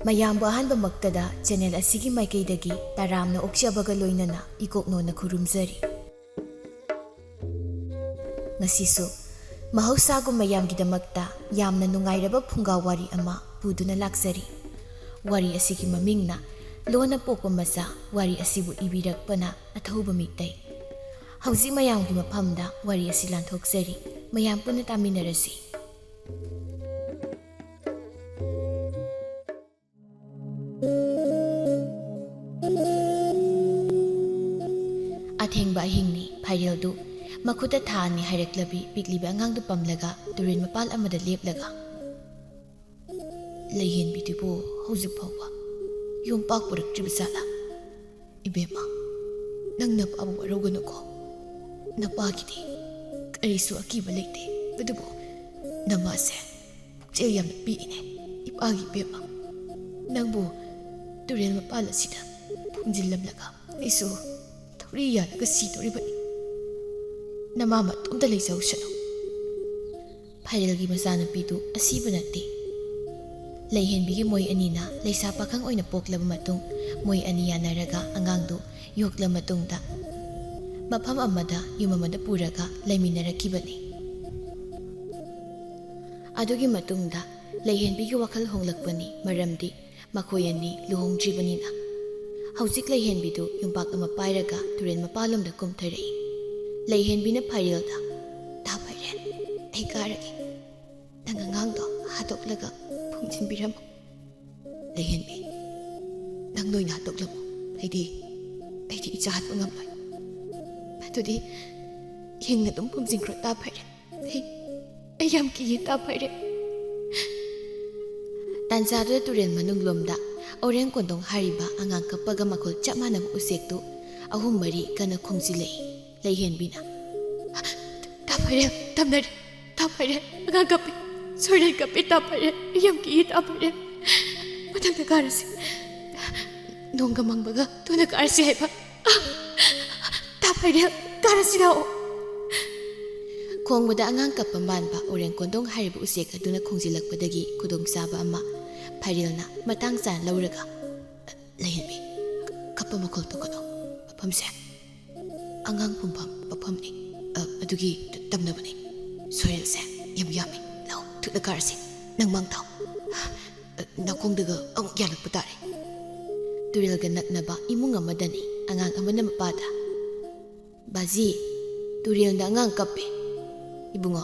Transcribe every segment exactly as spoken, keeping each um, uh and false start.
ꯃꯌꯥꯝꯕꯨ ꯑꯍꯥꯟꯕꯃꯛꯇꯗ ꯆꯦꯅꯦꯜ ꯑꯁꯤꯒꯤ ꯃꯥꯏꯀꯩꯗꯒꯤ ꯇꯔꯥꯝꯅ ꯑꯣꯛꯆꯕꯒ ꯂꯣꯏꯅꯅ ꯏꯀꯣꯛꯅꯣꯅ ꯈꯨꯔꯨꯝꯖꯔꯤ꯫ ꯉꯁꯤꯁꯨ ꯃꯍꯧꯁꯥꯒꯨꯝ ꯃꯌꯥꯝꯒꯤꯗꯃꯛꯇ ꯌꯥꯝꯅ ꯅꯨꯡꯉꯥꯏꯔꯕ ꯐꯨꯡꯒꯥ ꯋꯥꯔꯤ ꯑꯃ ꯄꯨꯗꯨꯅ ꯂꯥꯛꯆꯔꯤ꯫ ꯋꯥꯔꯤ ꯑꯁꯤꯒꯤ ꯃꯃꯤꯡꯅ "ꯂꯣꯟꯅ ꯄꯣꯛꯄ ꯃꯆꯥ", ꯋꯥꯔꯤ ꯑꯁꯤꯕꯨ ꯏꯕꯤꯔꯛꯄꯅ ꯑꯊꯧꯕ ꯃꯤꯇꯩ꯫ ꯍꯧꯖꯤꯛ ꯃꯌꯥꯝꯒꯤ ꯃꯐꯝꯗ ꯋꯥꯔꯤ ꯑꯁꯤ ꯂꯥꯟꯊꯣꯛꯆꯔꯤ꯫ ꯃꯌꯥꯝ ꯄꯨꯟꯅ ꯇꯥꯃꯤꯟꯅꯔꯁꯤ꯫ ꯑꯊꯦꯡꯕ ꯑꯍꯤꯡꯅꯤ꯫ ꯐꯥꯏꯔꯦꯜꯗꯨ ꯃꯈꯨꯠꯇ ꯊꯥ ꯑꯅꯤ ꯍꯥꯏꯔꯛꯂꯕꯤ ꯄꯤꯛꯂꯤꯕ ꯑꯉꯥꯡꯗꯨ ꯄꯝꯂꯒ ꯇꯨꯔꯦꯜ ꯃꯄꯥꯜ ꯑꯃꯗ ꯂꯦꯞꯂꯒ, "ꯂꯩꯍꯦꯟꯕꯤꯗꯨꯕꯨ ꯍꯧꯖꯤꯛ ꯐꯥꯎꯕ ꯌꯨꯝ ꯄꯥꯛ ꯄꯨꯔꯛꯇ꯭ꯔꯤꯕ ꯖꯥꯠꯂꯥ? ꯏꯕꯦꯝꯃ, ꯅꯪ ꯅꯄꯥꯕꯨ ꯋꯥꯔꯧꯒꯅꯨꯀꯣ꯫ ꯅꯄꯥꯒꯤꯗꯤ ꯀꯔꯤꯁꯨ ꯑꯀꯤꯕ ꯂꯩꯇꯦ, ꯑꯗꯨꯕꯨ ꯅꯃꯥꯁꯦ ꯄꯨꯛꯆꯦꯜ ꯌꯥꯝꯅ ꯄꯤꯛꯏꯅꯦ꯫ ꯏꯄꯥꯒꯤ ꯏꯕꯦꯝꯃ, ꯅꯪꯕꯨ ꯇꯨꯔꯦꯜ ꯃꯄꯥꯜ ꯑꯁꯤꯗ ꯐꯨꯝꯖꯤꯜꯂꯝꯂꯒ ꯑꯩꯁꯨ ꯊꯧꯔꯤ ꯌꯥꯜꯂꯒ ꯁꯤꯗꯣꯔꯤꯕꯅꯤ꯫ ꯅꯃꯥ ꯃꯇꯣꯝꯇ ꯂꯩꯖꯍꯧꯁꯅꯨ꯫" ꯐꯥꯏꯔꯦꯜꯒꯤ ꯃꯆꯥꯅꯨꯄꯤꯗꯨ ꯑꯁꯤꯕ ꯅꯠꯇꯦ꯫ ꯂꯩꯍꯦꯟꯕꯤꯒꯤ ꯃꯣꯏ ꯑꯅꯤꯅ ꯂꯩꯁꯥ ꯄꯥꯈꯪ ꯑꯣꯏꯅ ꯄꯣꯛꯂꯕ ꯃꯇꯨꯡ, ꯃꯣꯏ ꯑꯅꯤ ꯌꯥꯅꯔꯒ ꯑꯉꯥꯡꯗꯨ ꯌꯣꯛꯂ ꯃꯇꯨꯡꯗ, ꯃꯐꯝ ꯑꯃꯗ ꯌꯨꯝ ꯑꯃꯗ ꯄꯨꯔꯒ ꯂꯩꯃꯤꯟꯅꯔꯛꯈꯤꯕꯅꯤ꯫ ꯑꯗꯨꯒꯤ ꯃꯇꯨꯡꯗ ꯂꯩꯍꯦꯟꯕꯤꯒꯤ ꯋꯥꯈꯜ ꯍꯣꯡꯂꯛꯄꯅꯤ, ꯃꯔꯝꯗꯤ ꯃꯈꯣꯏ ꯑꯅꯤ ꯂꯨꯍꯣꯡꯗ꯭ꯔꯤꯕꯅꯤꯅ꯫ ꯍꯧꯖꯤꯛ ꯂꯩꯍꯦꯟꯕꯤꯗꯨ ꯌꯨꯝꯄꯥꯛ ꯑꯃ ꯄꯥꯏꯔꯒ ꯇꯨꯔꯦꯜ ꯃꯄꯥꯜꯂꯣꯝꯗ ꯀꯨꯝꯊꯔꯛꯏ꯫ ꯂꯩꯍꯦꯟꯕꯤꯅ ꯐꯥꯏꯔꯦꯜꯗ, "ꯇꯥ ꯐꯥꯏꯔꯦꯜ, ꯑꯩ ꯀꯥꯔꯒꯦ꯫ ꯅꯪ ꯑꯉꯥꯡꯗꯣ ꯍꯥꯠꯇꯣꯛꯂꯒ ꯐꯨꯝꯖꯤꯟꯕꯤꯔꯝꯃꯨ꯫" "ꯂꯩꯍꯦꯟꯕꯤ, ꯅꯪ ꯅꯣꯏꯅ ꯍꯥꯠꯇꯣꯛꯂꯝꯃꯨ꯫ ꯑꯩꯗꯤ, ꯑꯩꯗꯤ ꯏꯆꯥ ꯍꯥꯠꯄ ꯉꯝꯂꯣꯏ꯫ ꯑꯗꯨꯗꯤ ꯍꯤꯡꯅ ꯑꯗꯨꯝ ꯐꯨꯝꯖꯤꯟꯈ꯭ꯔꯣ, ꯇꯥ ꯐꯥꯏꯔꯦꯜ꯫ ꯑꯩ, ꯑꯩ ꯌꯥꯝ ꯀꯤꯌꯦ, ꯇꯥ ꯐꯥꯏꯔꯦꯜ꯫" ꯇꯥꯟꯖꯥꯗꯨꯗ ꯇꯨꯔꯦꯜ ꯃꯅꯨꯡ ꯂꯣꯝꯗ ꯑꯣꯔꯦꯡ ꯀꯣꯟꯗꯣꯡ ꯍꯥꯏꯔꯤꯕ ꯑꯉꯥꯡ ꯀꯞꯄꯒ ꯃꯈꯣꯜ ꯆꯞ ꯃꯥꯟꯅꯕ ꯎꯆꯦꯛꯇꯨ ꯑꯍꯨꯝ ꯃꯔꯤ ꯀꯟꯅ ꯈꯣꯡꯖꯤꯜꯂꯛꯏ꯫ ꯂꯩꯍꯦꯟꯕꯤꯅ, "ꯇꯥ ꯐꯥꯏꯔꯦꯜ, ꯇꯝꯅꯔꯦ꯫ ꯇꯥ ꯐꯥꯏꯔꯦꯜ, ꯑꯉꯥꯡ ꯀꯞꯄꯤ꯫ ꯁꯣꯏꯗꯅ ꯀꯞꯄꯤ, ꯇꯥ ꯐꯥꯏꯔꯦꯜ꯫ ꯑꯩ ꯌꯥꯝ ꯀꯤꯌꯦ, ꯇꯥ ꯐꯥꯏꯔꯦꯜ꯫ ꯃꯊꯛꯇ ꯀꯥꯔꯁꯤ꯫ ꯅꯣꯡꯒ ꯃꯪꯕꯒ ꯊꯨꯅ ꯀꯥꯔꯁꯤ ꯍꯥꯏꯕ꯫ ꯇꯥ ꯐꯥꯏꯔꯦꯜ, ꯀꯥꯔꯁꯤ ꯂꯥꯛꯑꯣ꯫" ꯈꯣꯡꯕꯗ ꯑꯉꯥꯡ ꯀꯞꯄ ꯃꯥꯟꯕ ꯑꯣꯔꯦꯡ ꯀꯣꯟꯗꯣꯡ ꯍꯥꯏꯔꯤꯕ ꯎꯆꯦꯛ ꯑꯗꯨꯅ ꯈꯣꯡꯖꯤꯜꯂꯛꯄꯗꯒꯤ ꯈꯨꯗꯣꯡꯆꯥꯕ ꯑꯃ ꯐꯥꯏꯔꯦꯜꯅ ꯃꯇꯥꯡ ꯆꯥꯅ ꯂꯧꯔꯒ, "ꯂꯩꯍꯟꯕꯤ, ꯀꯞꯄ ꯃꯈꯣꯜ ꯊꯣꯛꯀꯅꯨ꯫ ꯃꯐꯝꯁꯦ ꯑꯉꯥꯡ ꯄꯨꯝꯐꯝ ꯃꯐꯝꯅꯤ꯫ ꯑ, ꯑꯗꯨꯒꯤ ꯇ-, ꯇꯝꯅꯕꯅꯤ꯫ ꯁꯣꯔꯦꯜꯁꯦ ꯌꯥꯝ ꯌꯥꯝꯃꯤ꯫ ꯂꯥꯛꯑꯣ, ꯊꯨꯅ ꯀꯥꯔꯁꯤ꯫ ꯅꯪ ꯃꯥꯡ ꯊꯥꯎ꯫ ꯑ, ꯅꯥꯀꯣꯡꯗꯒ ꯑꯃꯨꯛ ꯌꯥꯜꯂꯛꯄ ꯇꯥꯔꯦ꯫" ꯇꯨꯔꯦꯜꯒ ꯅꯛꯅꯕ ꯏꯃꯨꯡ ꯑꯃꯗꯅꯤ ꯑꯉꯥꯡ ꯑꯃꯅ ꯃꯄꯥꯗ, "ꯕꯥꯖꯤ, ꯇꯨꯔꯦꯜꯗ ꯑꯉꯥꯡ ꯀꯞꯄꯦ꯫" "ꯏꯕꯨꯡꯉꯣ,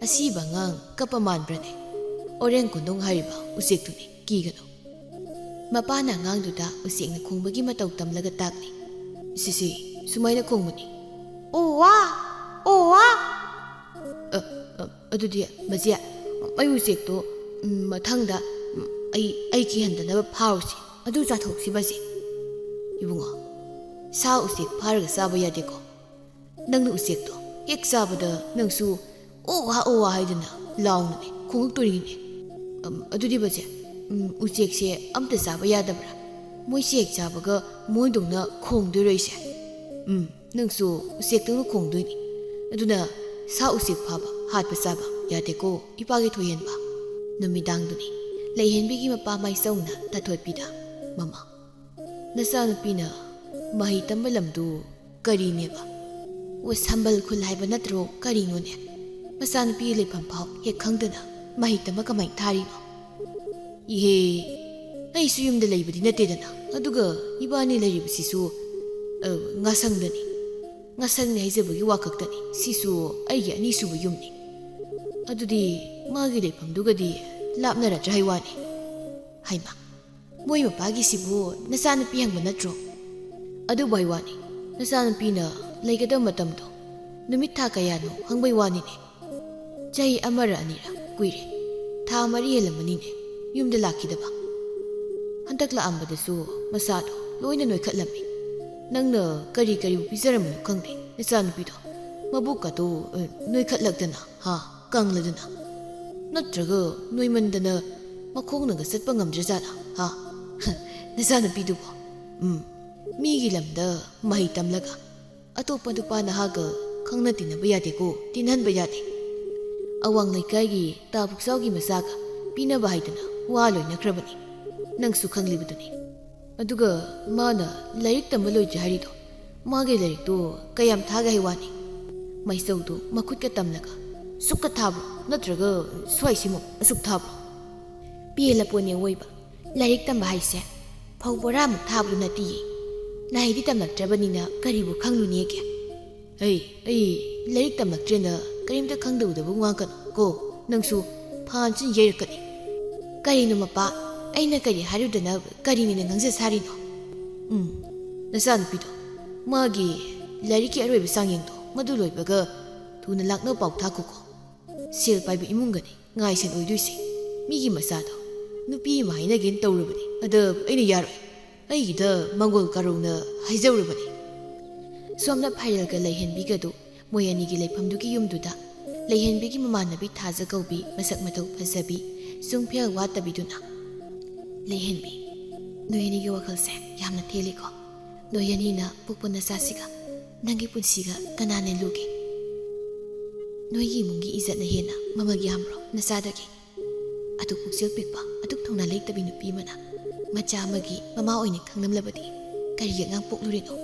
ꯑꯁꯤꯕ ꯑꯉꯥꯡ ꯀꯞꯄ ꯃꯥꯟꯕ꯭ꯔꯅꯦ? ꯑꯣꯔꯦꯡ ꯀꯣꯟꯗꯣꯡ ꯍꯥꯏꯔꯤꯕ ꯎꯆꯦꯛꯇꯨꯅꯤ, ꯀꯤꯒꯅꯨ꯫" ꯃꯄꯥꯅ ꯑꯉꯥꯡꯗꯨꯗ ꯎꯆꯦꯛꯅ ꯈꯣꯡꯕꯒꯤ ꯃꯇꯧ ꯇꯝꯂꯒ ꯇꯥꯛꯂꯤ꯫ "ꯁꯤꯁꯤ ꯁꯨꯃꯥꯏꯅ ꯈꯣꯡꯕꯅꯤ꯫" "ꯑꯣ ꯋꯥ, ꯑꯣ ꯋꯥ!" "ꯑ, ꯑ, ꯑꯗꯨꯗꯤ ꯃꯁꯦ, ꯃꯩ ꯎꯆꯦꯛꯇꯣ, ꯎꯝ, ꯃꯊꯪꯗ, ꯎꯝ, ꯑꯩ, ꯑꯩ ꯀꯤꯍꯟꯗꯅꯕ ꯐꯥꯔꯨꯁꯤ꯫ ꯑꯗꯨ ꯆꯥꯊꯣꯛꯁꯤ ꯃꯁꯦ꯫" "ꯏꯕꯨꯡꯉꯣ, ꯁꯥ ꯎꯆꯦꯛ ꯐꯥꯔꯒ ꯆꯥꯕ ꯌꯥꯗꯦꯀꯣ꯫ ꯅꯪꯅ ꯎꯆꯦꯛꯇꯣ ꯍꯦꯛ ꯆꯥꯕꯗ ꯅꯪꯁꯨ ꯑꯣ ꯋꯥ, ꯑꯣ ꯋꯥ ꯍꯥꯏꯗꯅ ꯂꯥꯎꯅꯅꯦ ꯈꯣꯡꯉꯛꯇꯣꯔꯤꯅꯦ꯫" "ꯑꯝ, ꯑꯗꯨꯗꯤ ꯃꯁꯦ, ꯎꯝ, ꯎꯆꯦꯛꯁꯦ ꯑꯝꯇ ꯆꯥꯕ ꯌꯥꯗꯕ꯭ꯔꯥ? ꯃꯣꯏꯁꯦ ꯍꯦꯛ ꯆꯥꯕꯒ ꯃꯣꯏꯗꯧꯅ ꯈꯣꯡꯗꯣꯏꯔꯣ ꯑꯩꯁꯦ?" "ꯎꯝ, ꯅꯪꯁꯨ ꯎꯆꯦꯛꯇꯧꯅ ꯈꯣꯡꯗꯣꯏꯅꯤ꯫ ꯑꯗꯨꯅ ꯁꯥ ꯎꯆꯦꯛ ꯐꯥꯕ, ꯍꯥꯠꯄ ꯆꯥꯕ ꯌꯥꯗꯦꯀꯣ, ꯏꯄꯥꯒꯤ ꯊꯣꯏꯍꯦꯟꯕ꯫" ꯅꯨꯃꯤꯗꯥꯡꯗꯨꯅꯤ꯫ ꯂꯩꯍꯦꯟꯕꯤꯒꯤ ꯃꯄꯥ ꯃꯥꯏꯆꯧꯅ ꯇꯥꯊꯣꯠꯄꯤꯗ, "ꯃꯃꯥ, ꯅꯆꯥꯅꯨꯄꯤꯅ ꯃꯍꯩ ꯇꯝꯕ ꯂꯝꯗꯨ ꯀꯔꯤꯅꯦꯕ? ꯑꯣ, ꯁꯝꯕꯜ ꯈꯨꯜ ꯍꯥꯏꯕ ꯅꯠꯇ꯭ꯔꯣ? ꯀꯔꯤꯅꯣꯅꯦ? ꯃꯆꯥꯅꯨꯄꯤꯒꯤ ꯂꯩꯐꯝ ꯐꯥꯎ ꯍꯦꯛ ꯈꯪꯗꯅ ꯃꯍꯩ ꯇꯝꯕ ꯀꯃꯥꯏꯅ ꯊꯥꯔꯤꯅꯣ?" "ꯏꯍꯦ, ꯑꯩꯁꯨ ꯌꯨꯝꯗ ꯂꯩꯕꯗꯤ ꯅꯠꯇꯦꯗꯅ꯫ ꯑꯗꯨꯒ ꯏꯕꯥꯅꯤ ꯂꯩꯔꯤꯕꯁꯤꯁꯨ, ꯑ, ꯉꯥꯁꯪꯗꯅꯤ꯫ ꯉꯥꯁꯪꯅꯤ ꯍꯥꯏꯖꯕꯒꯤ ꯋꯥ ꯈꯛꯇꯅꯤ꯫ ꯁꯤꯁꯨ ꯑꯩꯒꯤ ꯑꯅꯤꯁꯨꯕ ꯌꯨꯝꯅꯤ꯫ ꯑꯗꯨꯗꯤ ꯃꯥꯒꯤ ꯂꯩꯐꯝꯗꯨꯒꯗꯤ ꯂꯥꯞꯅꯔꯗ꯭ꯔꯥ ꯍꯥꯏ ꯋꯥꯅꯤ꯫" "ꯍꯩꯃꯥ, ꯃꯣꯏ ꯃꯄꯥꯒꯤꯁꯤꯕꯨ ꯅꯆꯥꯅꯨꯄꯤ ꯍꯪꯕ ꯅꯠꯇ꯭ꯔꯣ? ꯑꯗꯨꯕꯨ ꯍꯥꯏ ꯋꯥꯅꯤ, ꯅꯆꯥꯅꯨꯄꯤꯅ ꯂꯩꯒꯗꯕ ꯃꯇꯝꯗꯣ ꯅꯨꯃꯤꯠ ꯊꯥ ꯀꯌꯥꯅꯣ ꯍꯪꯕꯩ ꯋꯥꯅꯤꯅꯦ꯫ ꯆꯍꯤ ꯑꯃꯔ ꯑꯅꯤꯔ ꯀꯨꯏꯔꯦ, ꯊꯥ ꯃꯔꯤ ꯍꯦꯜꯂꯝꯃꯅꯤꯅꯦ ꯌꯨꯝꯗ ꯂꯥꯛꯈꯤꯗꯕ꯫ ꯍꯟꯗꯛ ꯂꯥꯛꯑꯝꯕꯗꯁꯨ ꯃꯁꯥꯗꯣ ꯂꯣꯏꯅ ꯅꯣꯏꯈꯠꯂꯝꯃꯤ꯫ ꯅꯪꯅ ꯀꯔꯤ ꯀꯔꯤꯕꯨ ꯄꯤꯖꯔꯝꯕꯅꯣ ꯈꯪꯗꯦ, ꯅꯆꯥꯅꯨꯄꯤꯗꯣ ꯃꯕꯨꯛꯀꯗꯣ, ꯑ, ꯅꯣꯏꯈꯠꯂꯛꯇꯅ, ꯍꯥ, ꯀꯪꯂꯗꯅ꯫ ꯅꯠꯇ꯭ꯔꯒ ꯅꯣꯏꯃꯟꯗꯅ ꯃꯈꯣꯡꯅꯒ ꯆꯠꯄ ꯉꯝꯗ꯭ꯔꯖꯥꯠꯂꯥ, ꯍꯥ? ꯅꯆꯥꯅꯨꯄꯤꯗꯨꯕꯣ, ꯎꯝ, ꯃꯤꯒꯤ ꯂꯝꯗ ꯃꯍꯩ ꯇꯝꯂꯒ ꯑꯇꯣꯞꯄ ꯅꯨꯄꯥ ꯅꯍꯥꯒ ꯈꯪꯅ ꯇꯤꯟꯅꯕ ꯌꯥꯗꯦꯀꯣ, ꯇꯤꯟꯍꯟꯕ ꯌꯥꯗꯦ꯫ ꯑꯋꯥꯡ ꯂꯩꯀꯥꯏꯒꯤ ꯇꯥ ꯄꯨꯛꯆꯥꯎꯒꯤ ꯃꯆꯥꯒ ꯄꯤꯅꯕ ꯍꯥꯏꯗꯅ ꯋꯥ ꯂꯣꯏꯅꯈ꯭ꯔꯕꯅꯤ, ꯅꯪꯁꯨ ꯈꯪꯂꯤꯕꯗꯨꯅꯤ꯫ ꯑꯗꯨꯒ ꯃꯥꯅ ꯂꯥꯏꯔꯤꯛ ꯇꯝꯕ ꯂꯣꯏꯗ꯭ꯔꯤ ꯍꯥꯏꯔꯤꯗꯣ, ꯃꯥꯒꯤ ꯂꯥꯏꯔꯤꯛꯇꯣ ꯀꯌꯥꯝ ꯊꯥꯒꯦ ꯍꯥꯏ ꯋꯥꯅꯤ? ꯃꯩꯁꯧꯗꯨ ꯃꯈꯨꯠꯀ ꯇꯝꯂꯒ, "ꯁꯨꯛꯀ ꯊꯥꯕ꯭ꯔꯣ, ꯅꯠꯇ꯭ꯔꯒ ꯁ꯭ꯋꯥꯏꯁꯤꯃꯨꯛ ꯑꯁꯨꯛ ꯊꯥꯕ꯭ꯔꯣ?" ꯄꯦꯜꯂꯄꯣꯠꯅꯦ ꯑꯋꯣꯏꯕ꯫ ꯂꯥꯏꯔꯤꯛ ꯇꯝꯕ ꯍꯥꯏꯁꯦ ꯐꯧ ꯕꯣꯔꯥꯃꯨꯛ ꯊꯥꯕꯗꯨ ꯅꯠꯇꯤꯌꯦ꯫ ꯂꯥꯏꯗꯤ ꯇꯝꯂꯛꯇ꯭ꯔꯕꯅꯤꯅ ꯀꯔꯤꯕꯨ ꯈꯪꯂꯨꯅꯦꯒꯦ? ꯑꯩ, ꯑꯩ ꯂꯥꯏꯔꯤꯛ ꯇꯝꯂꯛꯇ꯭ꯔꯦꯅ ꯀꯔꯤꯝꯇ ꯈꯪꯗꯕꯗꯕꯨ ꯉꯥꯡꯒꯅꯨ ꯀꯣ꯫ ꯅꯪꯁꯨ ꯐꯥꯟꯁꯤꯅ ꯌꯩꯔꯛꯀꯅꯤ꯫ ꯀꯔꯤꯅꯣ ꯃꯄꯥ? ꯑꯩꯅ ꯀꯔꯤ ꯍꯥꯏꯔꯨꯗꯅ ꯀꯔꯤꯅꯤꯅ ꯉꯥꯡꯖ ꯁꯥꯔꯤꯅꯣ? ꯎꯝ, ꯅꯆꯥꯅꯨꯄꯤꯗꯣ, ꯃꯥꯒꯤ ꯂꯥꯏꯔꯤꯛꯀꯤ ꯑꯔꯣꯏꯕ ꯆꯥꯡꯌꯦꯡꯗꯣ ꯃꯗꯨ ꯂꯣꯏꯕꯒ ꯊꯨꯅ ꯂꯥꯛꯅꯕ ꯄꯥꯎ ꯊꯥꯈꯣꯀꯣ꯫ ꯁꯦꯜ ꯄꯥꯏꯕ ꯏꯃꯨꯡꯒꯅꯤ ꯉꯥꯏꯁꯦꯟ ꯑꯣꯏꯗꯣꯏꯁꯦ꯫ ꯃꯤꯒꯤ ꯃꯆꯥꯗꯣ ꯅꯨꯄꯤ ꯑꯃ ꯍꯥꯏꯅꯒꯦꯅ ꯇꯧꯔꯨꯕꯅꯤ, ꯑꯗ ꯑꯩꯅ ꯌꯥꯔꯣꯏ꯫ ꯑꯩꯒꯤꯗ ꯃꯪꯒꯣꯜ ꯀꯥꯔꯧꯅ ꯍꯥꯏꯖꯧꯔꯕꯅꯤ꯫ ꯁꯣꯝꯅ ꯐꯥꯏꯔꯦꯜꯒ ꯂꯩꯍꯦꯟꯕꯤꯒꯗꯨ ꯃꯣꯏ ꯑꯅꯤꯒꯤ ꯂꯩꯐꯝꯗꯨꯒꯤ ꯌꯨꯝꯗꯨꯗ ꯂꯩꯍꯦꯟꯕꯤꯒꯤ ꯃꯃꯥꯟꯅꯕꯤ ꯊꯥꯖ ꯀꯧꯕꯤ, ꯃꯁꯛ ꯃꯇꯧ ꯐꯖꯕꯤ, ꯆꯨꯡꯐꯦꯜ ꯋꯥꯠꯇꯕꯤꯗꯨꯅ, "ꯂꯩꯍꯦꯟꯕꯤ, ꯅꯣꯏ ꯑꯅꯤꯒꯤ ꯋꯥꯈꯜꯁꯦ ꯌꯥꯝꯅ ꯊꯦꯜꯂꯤꯀꯣ꯫ ꯅꯣꯏ ꯑꯅꯤꯅ ꯄꯣꯛꯄ ꯅꯆꯥꯁꯤꯒ ꯅꯪꯒꯤ ꯄꯨꯟꯁꯤꯒ ꯀꯅꯥꯅ ꯂꯨꯒꯦ? ꯅꯣꯏꯒꯤ ꯏꯃꯨꯡꯒꯤ ꯏꯖꯠꯅ ꯍꯦꯟꯅ ꯃꯃꯜ ꯌꯥꯝꯕ꯭ꯔꯣ ꯅꯆꯥꯗꯒꯤ? ꯑꯗꯨꯛ ꯄꯨꯛꯆꯦꯜ ꯄꯤꯛꯄ, ꯑꯗꯨꯛ ꯊꯧꯅꯥ ꯂꯩꯇꯕꯤ ꯅꯨꯄꯤ ꯑꯃꯅ ꯃꯆꯥ ꯑꯃꯒꯤ ꯃꯃꯥ ꯑꯣꯏꯅ ꯈꯪꯂꯝꯂꯕꯗꯤ ꯀꯔꯤꯒꯤ ꯑꯉꯥꯡ ꯄꯣꯛꯂꯨꯔꯤꯅꯣ?"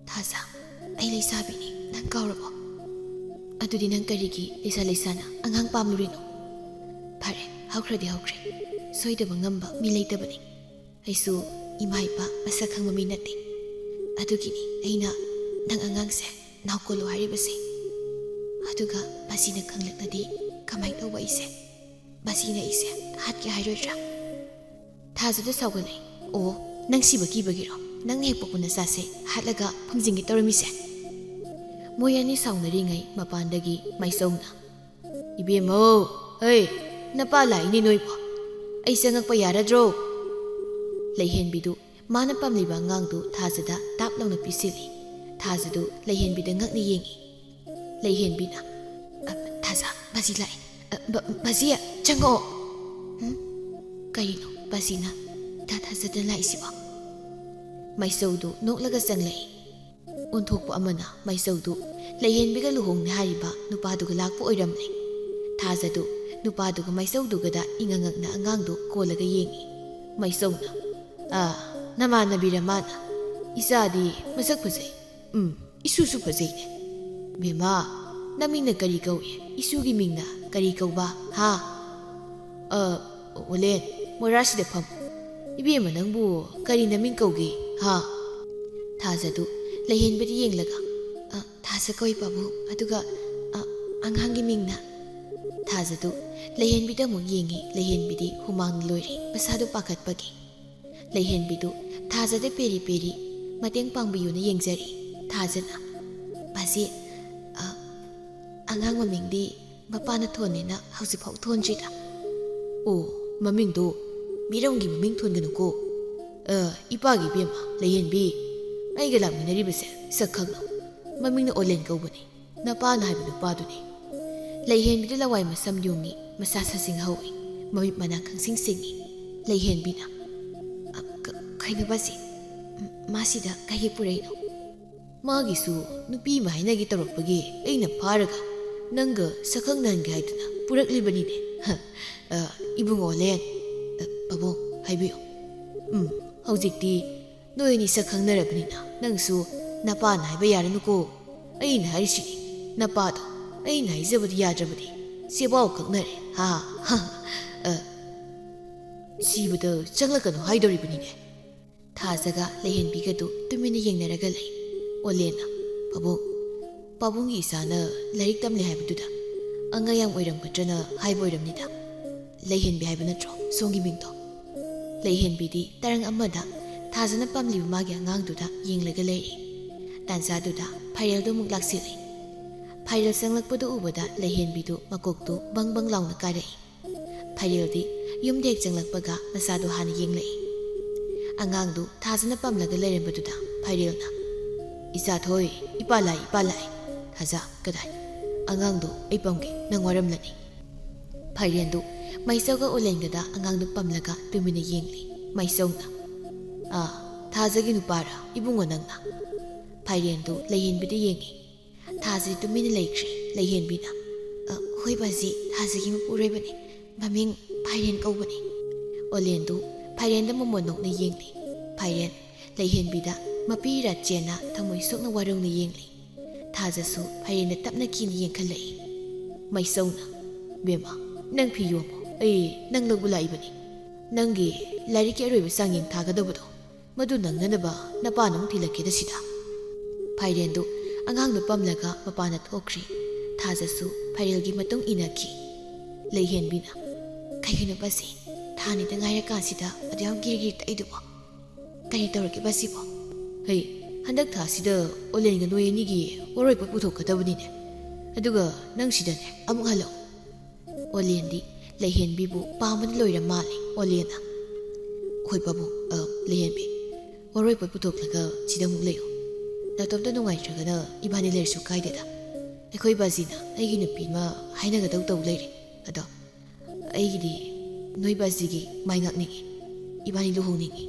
"ꯊꯥꯖ, ꯑꯩ ꯂꯩꯁꯥꯕꯤꯅꯤ, ꯅꯪ ꯀꯥꯎꯔꯕꯣ? ꯑꯗꯨꯗꯤ ꯅꯪ ꯀꯔꯤꯒꯤ ꯂꯩꯁꯥ ꯂꯩꯁꯥꯅ ꯑꯉꯥꯡ ꯄꯥꯝꯂꯨꯔꯤꯅꯣ?" "ꯐꯔꯦ, ꯍꯧꯈ꯭ꯔꯗꯤ ꯍꯧꯈ꯭ꯔꯦ꯫ ꯁꯣꯏꯗꯕ ꯉꯝꯕ ꯃꯤ ꯂꯩꯇꯕꯅꯤ꯫ ꯑꯩꯁꯨ ꯏꯃꯥ ꯏꯄꯥ ꯃꯁꯛ ꯈꯪꯕ ꯃꯤ ꯅꯠꯇꯦ꯫ ꯑꯗꯨꯒꯤꯅꯤ ꯑꯩꯅ ꯅꯪ ꯑꯉꯥꯡꯁꯦ ꯅꯥꯎꯀꯣꯜꯂꯨ ꯍꯥꯏꯔꯤꯕꯁꯦ꯫ ꯑꯗꯨꯒ ꯃꯁꯤꯅ ꯈꯪꯂꯛꯂꯗꯤ ꯀꯃꯥꯏ ꯇꯧꯕ ꯑꯩꯁꯦ? ꯃꯁꯤꯅ ꯑꯩꯁꯦ ꯍꯥꯠꯀꯦ ꯍꯥꯏꯔꯣꯏꯗ꯭ꯔꯥ?" ꯊꯥꯖꯗ ꯁꯥꯎꯒꯠꯂꯛꯏ꯫ "ꯑꯣ, ꯅꯪ ꯁꯤꯕ ꯀꯤꯕꯒꯤꯔꯣ ꯅꯪꯅ ꯍꯦꯛ ꯄꯣꯛꯄ ꯅꯆꯥꯁꯦ ꯍꯥꯠꯂꯒ ꯐꯨꯝꯖꯤꯟꯒꯦ ꯇꯧꯔꯝꯃꯤꯁꯦ?" ꯃꯣꯏ ꯑꯅꯤ ꯁꯥꯎꯅꯔꯤꯉꯩ ꯃꯄꯥꯟꯗꯒꯤ ꯃꯥꯏꯆꯧꯅ, "ꯏꯕꯦꯝꯃꯧ, ꯑꯩ, ꯅꯄꯥ ꯂꯥꯛꯏꯅꯦ ꯅꯣꯏꯕꯣ꯫ ꯑꯩ ꯆꯪꯉꯛꯄ ꯌꯥꯔꯗ꯭ꯔꯣ?" ꯂꯩꯍꯦꯟꯕꯤꯗꯨ ꯃꯥꯅ ꯄꯥꯝꯂꯤꯕ ꯑꯉꯥꯡꯗꯨ ꯊꯥꯖꯗ ꯇꯥꯞ ꯂꯥꯎꯅ ꯄꯤꯁꯤꯜꯂꯤ꯫ ꯊꯥꯖꯗꯨ ꯂꯩꯍꯦꯟꯕꯤꯗ ꯉꯛꯅ ꯌꯦꯡꯉꯤ꯫ ꯂꯩꯍꯦꯟꯕꯤꯅ, "ꯑ, ꯊꯥꯖ, ꯕꯥꯖꯤ ꯂꯥꯛꯑꯦ꯫ ꯑ, ꯕ-, ꯕꯥꯖꯤ, ꯆꯪꯉꯛꯑꯣ꯫" "ꯎꯝ? ꯀꯔꯤꯅꯣ ꯕꯥꯖꯤꯅ ꯏꯊꯥ ꯊꯥꯖꯗꯅ ꯂꯥꯛꯏꯁꯤꯕꯣ?" ꯃꯥꯏꯆꯧꯗꯨ ꯅꯣꯛꯂꯒ ꯆꯪꯂꯛꯏ꯫ ꯑꯣꯟꯊꯣꯛꯄ ꯑꯃꯅ ꯃꯥꯏꯆꯧꯗꯨ ꯂꯩꯍꯦꯟꯕꯤꯒ ꯂꯨꯍꯣꯡꯅꯤ ꯍꯥꯏꯔꯤꯕ ꯅꯨꯄꯥꯗꯨꯒ ꯂꯥꯛꯄ ꯑꯣꯏꯔꯝꯂꯦ꯫ ꯊꯥꯖꯗꯨ ꯅꯨꯄꯥꯗꯨꯒ ꯃꯥꯏꯆꯧꯗꯨꯒꯗ ꯏꯉꯛꯉꯛꯅ ꯑꯉꯥꯡꯗꯨ ꯀꯣꯜꯂꯒ ꯌꯦꯡꯏ꯫ ꯃꯥꯏꯆꯧꯅ, "ꯑꯥ, ꯅꯃꯥꯟꯅꯕꯤꯔ ꯃꯥꯅ? ꯏꯆꯥꯗꯤ ꯃꯁꯛ ꯐꯖꯩ꯫ ꯎꯝ, ꯏꯁꯨꯁꯨ ꯐꯖꯩꯅꯦ꯫ ꯕꯦꯝꯃ, ꯅꯃꯤꯡꯅ ꯀꯔꯤ ꯀꯧꯏ? ꯏꯁꯨꯒꯤ ꯃꯤꯡꯅ ꯀꯔꯤ ꯀꯧꯕ, ꯍꯥ?" "ꯑ, ꯑꯣꯂꯦꯟ, ꯃꯣꯔꯥꯁꯤꯗ ꯐꯝ꯫ ꯏꯕꯦꯝꯃ, ꯅꯪꯕꯨ ꯀꯔꯤ ꯅꯃꯤꯡ ꯀꯧꯒꯦ, ꯍꯥ?" ꯊꯥꯖꯗꯨ ꯂꯩꯍꯦꯟꯕꯤꯗ ꯌꯦꯡꯂꯒ, "ꯑ, ꯊꯥꯖ ꯀꯧꯏ ꯄꯥꯕꯨꯡ, ꯑꯗꯨꯒ, ꯑ, ꯑꯉꯥꯡꯒꯤ ꯃꯤꯡꯅ?" ꯊꯥꯖꯗꯨ ꯂꯩꯍꯦꯟꯕꯤꯗ ꯑꯃꯨꯛ ꯌꯦꯡꯏ꯫ ꯂꯩꯍꯦꯟꯕꯤꯗꯤ ꯍꯨꯃꯥꯡꯅ ꯂꯣꯏꯔꯦ, ꯃꯁꯥꯗꯨ ꯄꯥꯈꯠꯄꯒꯤ꯫ ꯂꯩꯍꯦꯟꯕꯤꯗꯨ ꯊꯥꯖꯗ ꯄꯦꯔꯤ ꯄꯦꯔꯤ ꯃꯇꯦꯡ ꯄꯥꯡꯕꯤꯌꯨꯅ ꯌꯦꯡꯖꯔꯤ꯫ ꯊꯥꯖꯅ, "ꯕꯥꯖꯤ, ꯑ, ꯑꯉꯥꯡ ꯃꯃꯤꯡꯗꯤ ꯃꯄꯥꯅ ꯊꯣꯟꯅꯦꯅ ꯍꯧꯖꯤꯛꯐꯥꯎ ꯊꯣꯟꯗ꯭ꯔꯤꯗ꯫" "ꯑꯣ, ꯃꯃꯤꯡꯗꯣ ꯃꯤꯔꯝꯒꯤ ꯃꯃꯤꯡ ꯊꯣꯟꯒꯅꯨꯀꯣ꯫ ꯑ, ꯏꯄꯥꯒꯤ ꯏꯕꯦꯝꯃ, ꯂꯩꯍꯦꯟꯕꯤ, ꯑꯩꯒ ꯂꯥꯛꯃꯤꯟꯅꯔꯤꯕꯁꯦ ꯁꯛ ꯈꯪꯅꯧ꯫ ꯃꯃꯤꯡꯅ ꯑꯣꯂꯦꯟ ꯀꯧꯕꯅꯤ꯫ ꯅꯄꯥꯅ ꯍꯥꯏꯕ ꯅꯨꯄꯥꯗꯨꯅꯤ꯫" ꯂꯩꯍꯦꯟꯕꯤꯗ ꯂꯋꯥꯏ ꯃꯁꯝ ꯌꯨꯡꯏ, ꯃꯁꯥ ꯁꯥꯖꯤꯡ ꯍꯧꯏ, ꯃꯃꯤꯠ ꯃꯅꯥ ꯈꯪꯁꯤꯡ ꯁꯤꯡꯏ꯫ ꯂꯩꯍꯦꯟꯕꯤꯅ, "ꯑ, ꯀ-, ꯀꯩꯅꯣ ꯕꯥꯖꯤ? ꯃꯥꯁꯤꯗ ꯀꯩꯒꯤ ꯄꯨꯔꯛꯏꯅꯣ?" "ꯃꯥꯒꯤꯁꯨ ꯅꯨꯄꯤ ꯑꯃ ꯍꯥꯏꯅꯒꯦ ꯇꯧꯔꯛꯄꯒꯤ ꯑꯩꯅ ꯐꯥꯔꯒ ꯅꯪꯒ ꯁꯛꯈꯪꯅꯍꯟꯒꯦ ꯍꯥꯏꯗꯨꯅ ꯄꯨꯔꯛꯂꯤꯕꯅꯤꯅꯦ꯫" "ꯍ, ꯑ, ꯏꯕꯨꯡꯉꯣ ꯂꯦꯟ, ꯑ, ꯄꯥꯕꯨꯡ ꯍꯥꯏꯕꯤꯌꯨ꯫ ꯎꯝ, ꯍꯧꯖꯤꯛꯇꯤ ꯅꯣꯏ ꯑꯅꯤ ꯁꯛ ꯈꯪꯅꯔꯕꯅꯤꯅ ꯅꯪꯁꯨ ꯅꯄꯥꯅ ꯍꯥꯏꯕ ꯌꯥꯔꯅꯨꯀꯣ꯫ ꯑꯩꯅ ꯍꯥꯏꯔꯤꯁꯤꯅꯤ, ꯅꯄꯥꯗꯣ ꯑꯩꯅ ꯍꯥꯏꯖꯕꯗꯤ ꯌꯥꯗ꯭ꯔꯕꯗꯤ ꯁꯦꯕꯥꯎ ꯀꯛꯅꯔꯦ꯫ ꯍꯥ, ꯍꯥ, ꯑ, ꯁꯤꯕꯗ ꯆꯪꯂꯛꯀꯅꯨ ꯍꯥꯏꯗꯧꯔꯤꯕꯅꯤꯅꯦ꯫" ꯊꯥꯖꯒ ꯂꯩꯍꯦꯟꯕꯤꯒꯗꯨ ꯇꯨꯃꯤꯟꯅ ꯌꯦꯡꯅꯔꯒ ꯂꯩ꯫ ꯑꯣꯂꯦꯟꯅ, "ꯄꯥꯕꯨꯡ, ꯄꯥꯕꯨꯡꯒꯤ ꯏꯆꯥꯅ ꯂꯥꯏꯔꯤꯛ ꯇꯝꯂꯦ ꯍꯥꯏꯕꯗꯨꯗ ꯑꯉꯥꯡ ꯌꯥꯝ ꯑꯣꯏꯔꯝꯒꯗ꯭ꯔꯅ ꯍꯥꯏꯕ ꯑꯣꯏꯔꯝꯅꯤꯗ꯫ ꯂꯩꯍꯦꯟꯕꯤ ꯍꯥꯏꯕ ꯅꯠꯇ꯭ꯔꯣ ꯁꯣꯝꯒꯤ ꯃꯤꯡꯗꯣ?" ꯂꯩꯍꯦꯟꯕꯤꯗꯤ ꯇꯔꯪ ꯑꯃꯗ ꯊꯥꯖꯅ ꯄꯥꯝꯂꯤꯕ ꯃꯥꯒꯤ ꯑꯉꯥꯡꯗꯨꯗ ꯌꯦꯡꯂꯒ ꯂꯩꯔꯤ꯫ ꯇꯥꯟꯖꯥꯗꯨꯗ ꯐꯥꯏꯔꯦꯜꯗꯨ ꯑꯃꯨꯛ ꯂꯥꯛꯁꯤꯜꯂꯤ꯫ ꯐꯥꯏꯔꯦꯜ ꯆꯪꯂꯛꯄꯗꯨ ꯎꯕꯗ ꯂꯩꯍꯦꯟꯕꯤꯗꯨ ꯃꯀꯣꯛꯇꯨ ꯕꯪ ꯕꯪ ꯂꯥꯎꯅ ꯀꯥꯔꯛꯏ꯫ ꯐꯥꯏꯔꯦꯜꯗꯤ ꯌꯨꯝꯗ ꯍꯦꯛ ꯆꯪꯂꯛꯄꯒ ꯃꯆꯥꯗꯨ ꯍꯥꯟꯅ ꯌꯦꯡꯂꯛꯏ꯫ ꯑꯉꯥꯡꯗꯨ ꯊꯥꯖꯅ ꯄꯝꯂꯒ ꯂꯩꯔꯝꯕꯗꯨꯗ ꯐꯥꯏꯔꯦꯜꯅ, "ꯏꯆꯥ ꯊꯣꯏ, ꯏꯄꯥ ꯂꯥꯛꯏ, ꯏꯄꯥ ꯂꯥꯛꯏ꯫" "ꯊꯥꯖ, ꯀꯗꯥꯏ? ꯑꯉꯥꯡꯗꯨ ꯑꯩ ꯄꯝꯒꯦ, ꯅꯪ ꯋꯥꯔꯝꯂꯅꯤ꯫" ꯐꯥꯏꯔꯦꯜꯗꯨ ꯃꯥꯏꯆꯧꯒ ꯑꯣꯂꯦꯟꯒꯗ ꯑꯉꯥꯡꯗꯨ ꯄꯝꯂꯒ ꯇꯨꯃꯤꯟꯅ ꯌꯦꯡꯂꯤ꯫ ꯃꯥꯏꯆꯧꯅ, "ꯑꯥ, ꯊꯥꯖꯒꯤ ꯅꯨꯄꯥꯔ ꯏꯕꯨꯡꯉꯣ ꯅꯪꯅ?" ꯐꯥꯏꯔꯦꯜꯗꯨ ꯂꯩꯍꯦꯟꯕꯤꯗ ꯌꯦꯡꯉꯤ꯫ ꯊꯥꯖꯗꯤ ꯇꯨꯃꯤꯟꯅ ꯂꯩꯈ꯭ꯔꯦ꯫ ꯂꯩꯍꯦꯟꯕꯤꯅ, "ꯑ, ꯑꯩꯈꯣꯏ ꯕꯥꯖꯤ ꯊꯥꯖꯒꯤ ꯃꯄꯨꯔꯣꯏꯕꯅꯤ꯫ ꯃꯃꯤꯡ ꯐꯥꯏꯔꯦꯟ ꯀꯧꯕꯅꯤ꯫ ꯑꯣꯂꯦꯟꯗꯨ ꯐꯥꯏꯔꯦꯟꯗ ꯃꯃꯣꯟ ꯅꯣꯛꯅ ꯌꯦꯡꯂꯤ꯫ ꯐꯥꯏꯔꯦꯟ ꯂꯩꯍꯦꯟꯕꯤꯗ ꯃꯄꯤ ꯔꯥꯆꯦꯟꯅ ꯊꯃꯣꯏ ꯁꯣꯛꯅ ꯋꯥꯔꯧꯅ ꯌꯦꯡꯂꯤ꯫ ꯊꯥꯖꯁꯨ ꯐꯥꯏꯔꯦꯟꯗ ꯇꯞꯅ ꯀꯤꯅ ꯌꯦꯡꯈꯠꯂꯛꯏ꯫ ꯃꯩꯁꯧꯅ, "ꯕꯦꯝꯃ, ꯅꯪ ꯐꯤ ꯌꯣꯝꯃꯣ꯫ ꯑꯩ ꯅꯪ ꯂꯧꯕ ꯂꯥꯛꯏꯕꯅꯤ꯫ ꯅꯪꯒꯤ ꯂꯥꯏꯔꯤꯛꯀꯤ ꯑꯔꯣꯏꯕ ꯆꯥꯡꯌꯦꯡ ꯊꯥꯒꯗꯕꯗꯣ, ꯃꯗꯨ ꯅꯪꯅꯅꯕ ꯅꯄꯥꯅ ꯑꯃꯨꯛ ꯊꯤꯜꯂꯛꯀꯦꯗ ꯁꯤꯗ꯫" ꯐꯥꯏꯔꯦꯟꯗꯨ ꯑꯉꯥꯡꯗꯨ ꯄꯝꯂꯒ ꯃꯄꯥꯟꯗ ꯊꯣꯛꯈ꯭ꯔꯤ꯫ ꯊꯥꯖꯁꯨ ꯐꯥꯏꯔꯦꯜꯒꯤ ꯃꯇꯨꯡ ꯏꯟꯅꯈꯤ꯫ ꯂꯩꯍꯦꯟꯕꯤꯅ, "ꯀꯩꯒꯤꯅꯣ ꯕꯥꯖꯤ, ꯊꯥ ꯑꯅꯤꯗ ꯉꯥꯏꯔꯀꯥꯟꯁꯤꯗ ꯑꯗꯨꯌꯥꯝ ꯒꯤꯔꯤ ꯒꯤꯔꯤ ꯇꯛꯏꯗꯨꯕꯣ? ꯀꯔꯤ ꯇꯧꯔꯒꯦ ꯕꯥꯖꯤꯕꯣ?" "ꯍꯩ, ꯍꯟꯗꯛ ꯊꯥꯁꯤꯗ ꯑꯣꯂꯦꯟꯒ ꯅꯣꯏ ꯑꯅꯤꯒꯤ ꯋꯥꯔꯣꯏ ꯄꯣꯠ ꯄꯨꯊꯣꯛꯀꯗꯕꯅꯤꯅꯦ꯫ ꯑꯗꯨꯒ ꯅꯪ ꯁꯤꯗꯅꯦ ꯑꯃꯨꯛ ꯍꯜꯂꯛꯑꯣ꯫" ꯑꯣꯂꯦꯟꯗꯤ ꯂꯩꯍꯦꯟꯕꯤꯕꯨ ꯄꯥꯝꯕꯅ ꯂꯣꯏꯔ ꯃꯥꯜꯂꯦ꯫ ꯑꯣꯂꯦꯟꯅ, "ꯍꯣꯏ ꯄꯥꯕꯨꯡ, ꯑ, ꯂꯩꯍꯦꯟꯕꯤ, ꯋꯥꯔꯣꯏ ꯄꯣꯠ ꯄꯨꯊꯣꯛꯂꯒ ꯁꯤꯗ ꯑꯃꯨꯛ ꯂꯩꯌꯨ꯫ ꯅꯇꯣꯝꯇ ꯅꯨꯡꯉꯥꯏꯇ꯭ꯔꯒꯅ ꯏꯕꯥꯅꯤ ꯂꯩꯔꯁꯨ ꯀꯥꯏꯗꯦꯗ꯫ ꯑꯩꯈꯣꯏ ꯕꯥꯖꯤꯅ ꯑꯩꯒꯤ ꯅꯨꯄꯤ ꯑꯃ ꯍꯥꯏꯅꯒꯗꯧ ꯇꯧ ꯂꯩꯔꯦ꯫ ꯑꯗꯣ ꯑꯩꯒꯤꯗꯤ ꯅꯣꯏ ꯕꯥꯖꯤꯒꯤ ꯃꯥꯏ ꯉꯥꯛꯅꯤꯡꯉꯤ꯫ ꯏꯕꯥꯅꯤ ꯂꯨꯍꯣꯡꯅꯤꯡꯉꯤ꯫"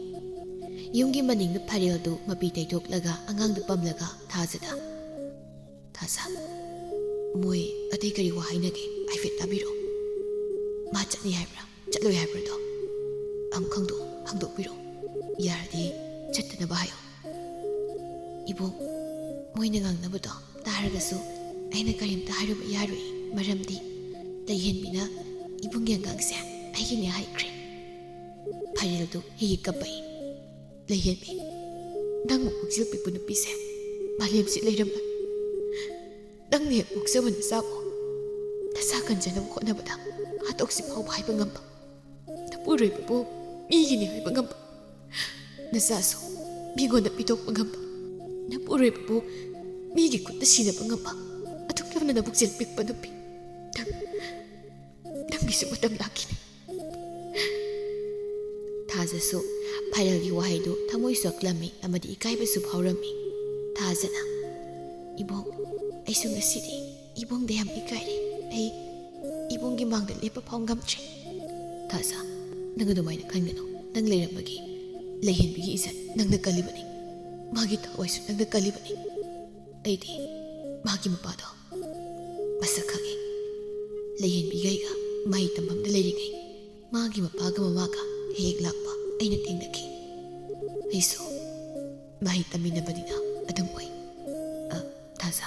ꯌꯨꯝꯒꯤ ꯃꯅꯤꯡꯗ ꯐꯥꯏꯔꯦꯜꯗꯨ ꯃꯄꯤ ꯇꯩꯊꯣꯛꯂꯒ ꯑꯉꯥꯡꯗꯨ ꯄꯝꯂꯒ ꯊꯥꯖꯗ, "ꯊꯥꯖ, ꯃꯣꯏ ꯑꯇꯩ ꯀꯔꯤ ꯋꯥ ꯍꯥꯏꯅꯒꯦ? ꯍꯥꯏꯐꯦꯠ ꯇꯥꯕꯤꯔꯛꯑꯣ꯫ ꯃꯥ ꯆꯠꯅꯤ ꯍꯥꯏꯕ꯭ꯔꯥ, ꯆꯠꯂꯣꯏ ꯍꯥꯏꯕ꯭ꯔꯥꯗꯣ ꯑꯃꯨꯛ ꯈꯪꯗꯣꯛ-, ꯈꯪꯗꯣꯛꯄꯤꯔꯛꯑꯣ꯫ ꯌꯥꯔꯗꯤ ꯆꯠꯇꯅꯕ ꯍꯥꯏꯌꯣ꯫" "ꯏꯕꯣꯛ, ꯃꯣꯏꯅ ꯉꯥꯡꯅꯕꯗꯣ ꯇꯥꯔꯒꯁꯨ ꯑꯩꯅ ꯀꯔꯤꯝꯇ ꯍꯥꯏꯔꯨꯕ ꯌꯥꯔꯣꯏ꯫ ꯃꯔꯝꯗꯤ ꯂꯩꯍꯦꯟꯕꯤꯅ ꯏꯕꯨꯡꯒꯤ ꯑꯉꯥꯡꯁꯦ ꯑꯩꯒꯤꯅꯦ ꯍꯥꯏꯈ꯭ꯔꯦ꯫" ꯐꯥꯏꯔꯦꯜꯗꯨ ꯍꯤ ꯍꯤ ꯀꯞꯄꯛꯏ꯫ "ꯂꯩꯍꯦꯟꯕꯤ, ꯅꯪꯃꯨꯛ ꯄꯨꯛꯆꯦꯜ ꯄꯤꯛꯄ ꯅꯨꯄꯤꯁꯦ ꯃꯥꯂꯦꯝꯁꯤ ꯂꯩꯔꯝꯂꯣꯏ꯫ ꯅꯪꯅ ꯍꯦꯛ ꯄꯣꯛꯆꯕ ꯅꯆꯥꯕꯨ ꯅꯁꯥ ꯀꯟꯖꯅꯕ ꯍꯣꯠꯅꯕꯗ ꯍꯥꯠꯇꯣꯛꯁꯤ ꯐꯥꯎꯕ ꯍꯥꯏꯕ ꯉꯝꯕ ꯅꯄꯨꯔꯣꯏꯕꯕꯨ ꯃꯤꯒꯤꯅꯤ ꯍꯥꯏꯕ ꯉꯝꯕ, ꯅꯆꯥꯁꯨ ꯃꯤꯉꯣꯟꯗ ꯄꯤꯊꯣꯛꯄ ꯉꯝꯕ, ꯅꯄꯨꯔꯣꯏꯕꯕꯨ ꯃꯤꯒꯤ ꯈꯨꯠꯇ ꯁꯤꯅꯕ ꯉꯝꯕ, ꯑꯗꯨꯛ ꯌꯥꯝꯅ ꯅꯕꯨꯛꯆꯦꯜ ꯄꯤꯛꯄ ꯅꯨꯄꯤ꯫ ꯅꯪ, ꯅꯪꯒꯤꯁꯨ ꯃꯇꯝ ꯂꯥꯛꯈꯤꯅꯤ꯫" ꯊꯥꯖꯁꯨ ꯐꯥꯏꯔꯦꯜꯒꯤ ꯋꯥꯍꯩꯗꯨ ꯊꯃꯣꯏ ꯁꯣꯛꯂꯝꯃꯤ ꯑꯃꯗꯤ ꯏꯀꯥꯏꯕꯁꯨ ꯐꯥꯎꯔꯝꯃꯤ꯫ ꯊꯥꯖꯅ, "ꯏꯕꯣꯛ, ꯑꯩꯁꯨ ꯉꯁꯤꯗꯤ ꯏꯕꯨꯡꯗ ꯌꯥꯝ ꯏꯀꯥꯏꯔꯦ꯫ ꯑꯩ ꯏꯕꯨꯡꯒꯤ ꯃꯥꯡꯗ ꯂꯦꯞꯄ ꯐꯥꯎ ꯉꯝꯗ꯭ꯔꯦ꯫" "ꯊꯥꯖ, ꯅꯪ ꯑꯗꯨꯃꯥꯏꯅ ꯈꯟꯒꯅꯨ꯫ ꯅꯪ ꯂꯩꯔꯝꯕꯒꯤ ꯂꯩꯍꯦꯟꯕꯤꯒꯤ ꯏꯖꯠ ꯅꯪꯅ ꯀꯜꯂꯤꯕꯅꯤ꯫ ꯃꯥꯒꯤ ꯊꯋꯥꯏꯁꯨ ꯅꯪꯅ ꯀꯜꯂꯤꯕꯅꯤ꯫ ꯑꯩꯗꯤ ꯃꯥꯒꯤ ꯃꯄꯥꯗꯣ ꯃꯁꯛ ꯈꯪꯉꯤ꯫ ꯂꯩꯍꯦꯟꯕꯤꯒ ꯑꯩꯒ ꯃꯍꯩ ꯇꯝꯐꯝꯗ ꯂꯩꯔꯤꯉꯩ ꯃꯥꯒꯤ ꯃꯄꯥꯒ ꯃꯃꯥꯒ ꯍꯦꯛ ꯍꯦꯛ ꯂꯥꯛꯄ ꯑꯩꯅ ꯊꯦꯡꯅꯈꯤ꯫ ꯑꯩꯁꯨ ꯃꯍꯩ ꯇꯝꯃꯤꯟꯅꯕꯅꯤꯅ ꯑꯗꯨꯝ ꯎꯏ꯫ "ꯑ, ꯊꯥꯖ,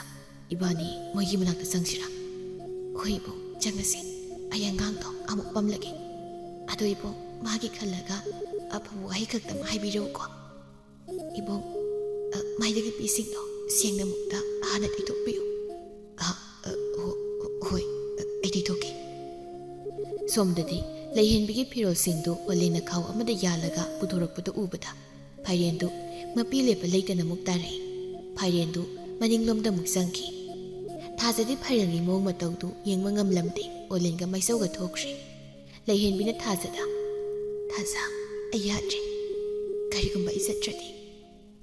ꯏꯕꯥꯅꯤ ꯃꯣꯏꯒꯤ ꯃꯅꯥꯛꯇ ꯆꯪꯁꯤꯔꯥ?" "ꯍꯣꯏ ꯏꯕꯨꯡ, ꯆꯪꯉꯁꯤ꯫ ꯑꯩ ꯑꯉꯥꯡꯗꯣ ꯑꯃꯨꯛ ꯄꯝꯂꯒꯦ꯫ ꯑꯗꯣ ꯏꯕꯨꯡ, ꯃꯥꯒꯤ ꯈꯜꯂꯒ ꯑꯐꯕ ꯋꯥꯍꯩ ꯈꯛꯇꯪ ꯍꯥꯏꯕꯤꯔꯛꯎꯀꯣ꯫ ꯏꯕꯨꯡ, ꯑ, ꯃꯥꯏꯗꯒꯤ ꯄꯤꯁꯤꯡꯗꯣ ꯁꯦꯡꯅ ꯑꯃꯨꯛꯇ ꯍꯥꯟꯅ ꯇꯩꯊꯣꯛꯄꯤꯌꯨ꯫" "ꯑ, ꯑ, ꯍꯣ-, ꯍꯣ-, ꯍꯣꯏ, ꯑ, ꯑꯩ ꯇꯩꯊꯣꯛꯀꯦ꯫" ꯁꯣꯝꯗꯗꯤ ꯂꯩꯍꯦꯟꯕꯤꯒꯤ ꯐꯤꯔꯣꯜꯁꯤꯡꯗꯨ ꯄꯂꯦꯝꯅ ꯈꯥꯎ ꯑꯃꯗ ꯌꯥꯜꯂꯒ ꯄꯨꯊꯣꯔꯛꯄꯗꯨ ꯎꯕꯗ ꯐꯥꯏꯔꯦꯟꯗꯨ ꯃꯄꯤ ꯂꯦꯞꯄ ꯂꯩꯇꯅ ꯑꯃꯨꯛ ꯇꯥꯔꯛꯏ꯫ ꯐꯥꯏꯔꯦꯟꯗꯨ ꯃꯅꯤꯡꯂꯣꯝꯗ ꯑꯃꯨꯛ ꯆꯪꯈꯤ꯫ ꯊꯥꯖꯗꯤ ꯐꯥꯏꯔꯦꯟꯒꯤ ꯃꯑꯣꯡ ꯃꯇꯧꯗꯨ ꯌꯦꯡꯕ ꯉꯝꯂꯝꯗꯦ, ꯑꯣꯂꯦꯟꯒ ꯃꯩꯁꯧꯒ ꯊꯣꯛꯈ꯭ꯔꯦ꯫ ꯂꯩꯍꯦꯟꯕꯤꯅ ꯊꯥꯖꯗ, "ꯊꯥꯖ, ꯑꯩ ꯌꯥꯗ꯭ꯔꯦ꯫ ꯀꯔꯤꯒꯨꯝꯕ ꯑꯩ ꯆꯠꯇ꯭ꯔꯗꯤ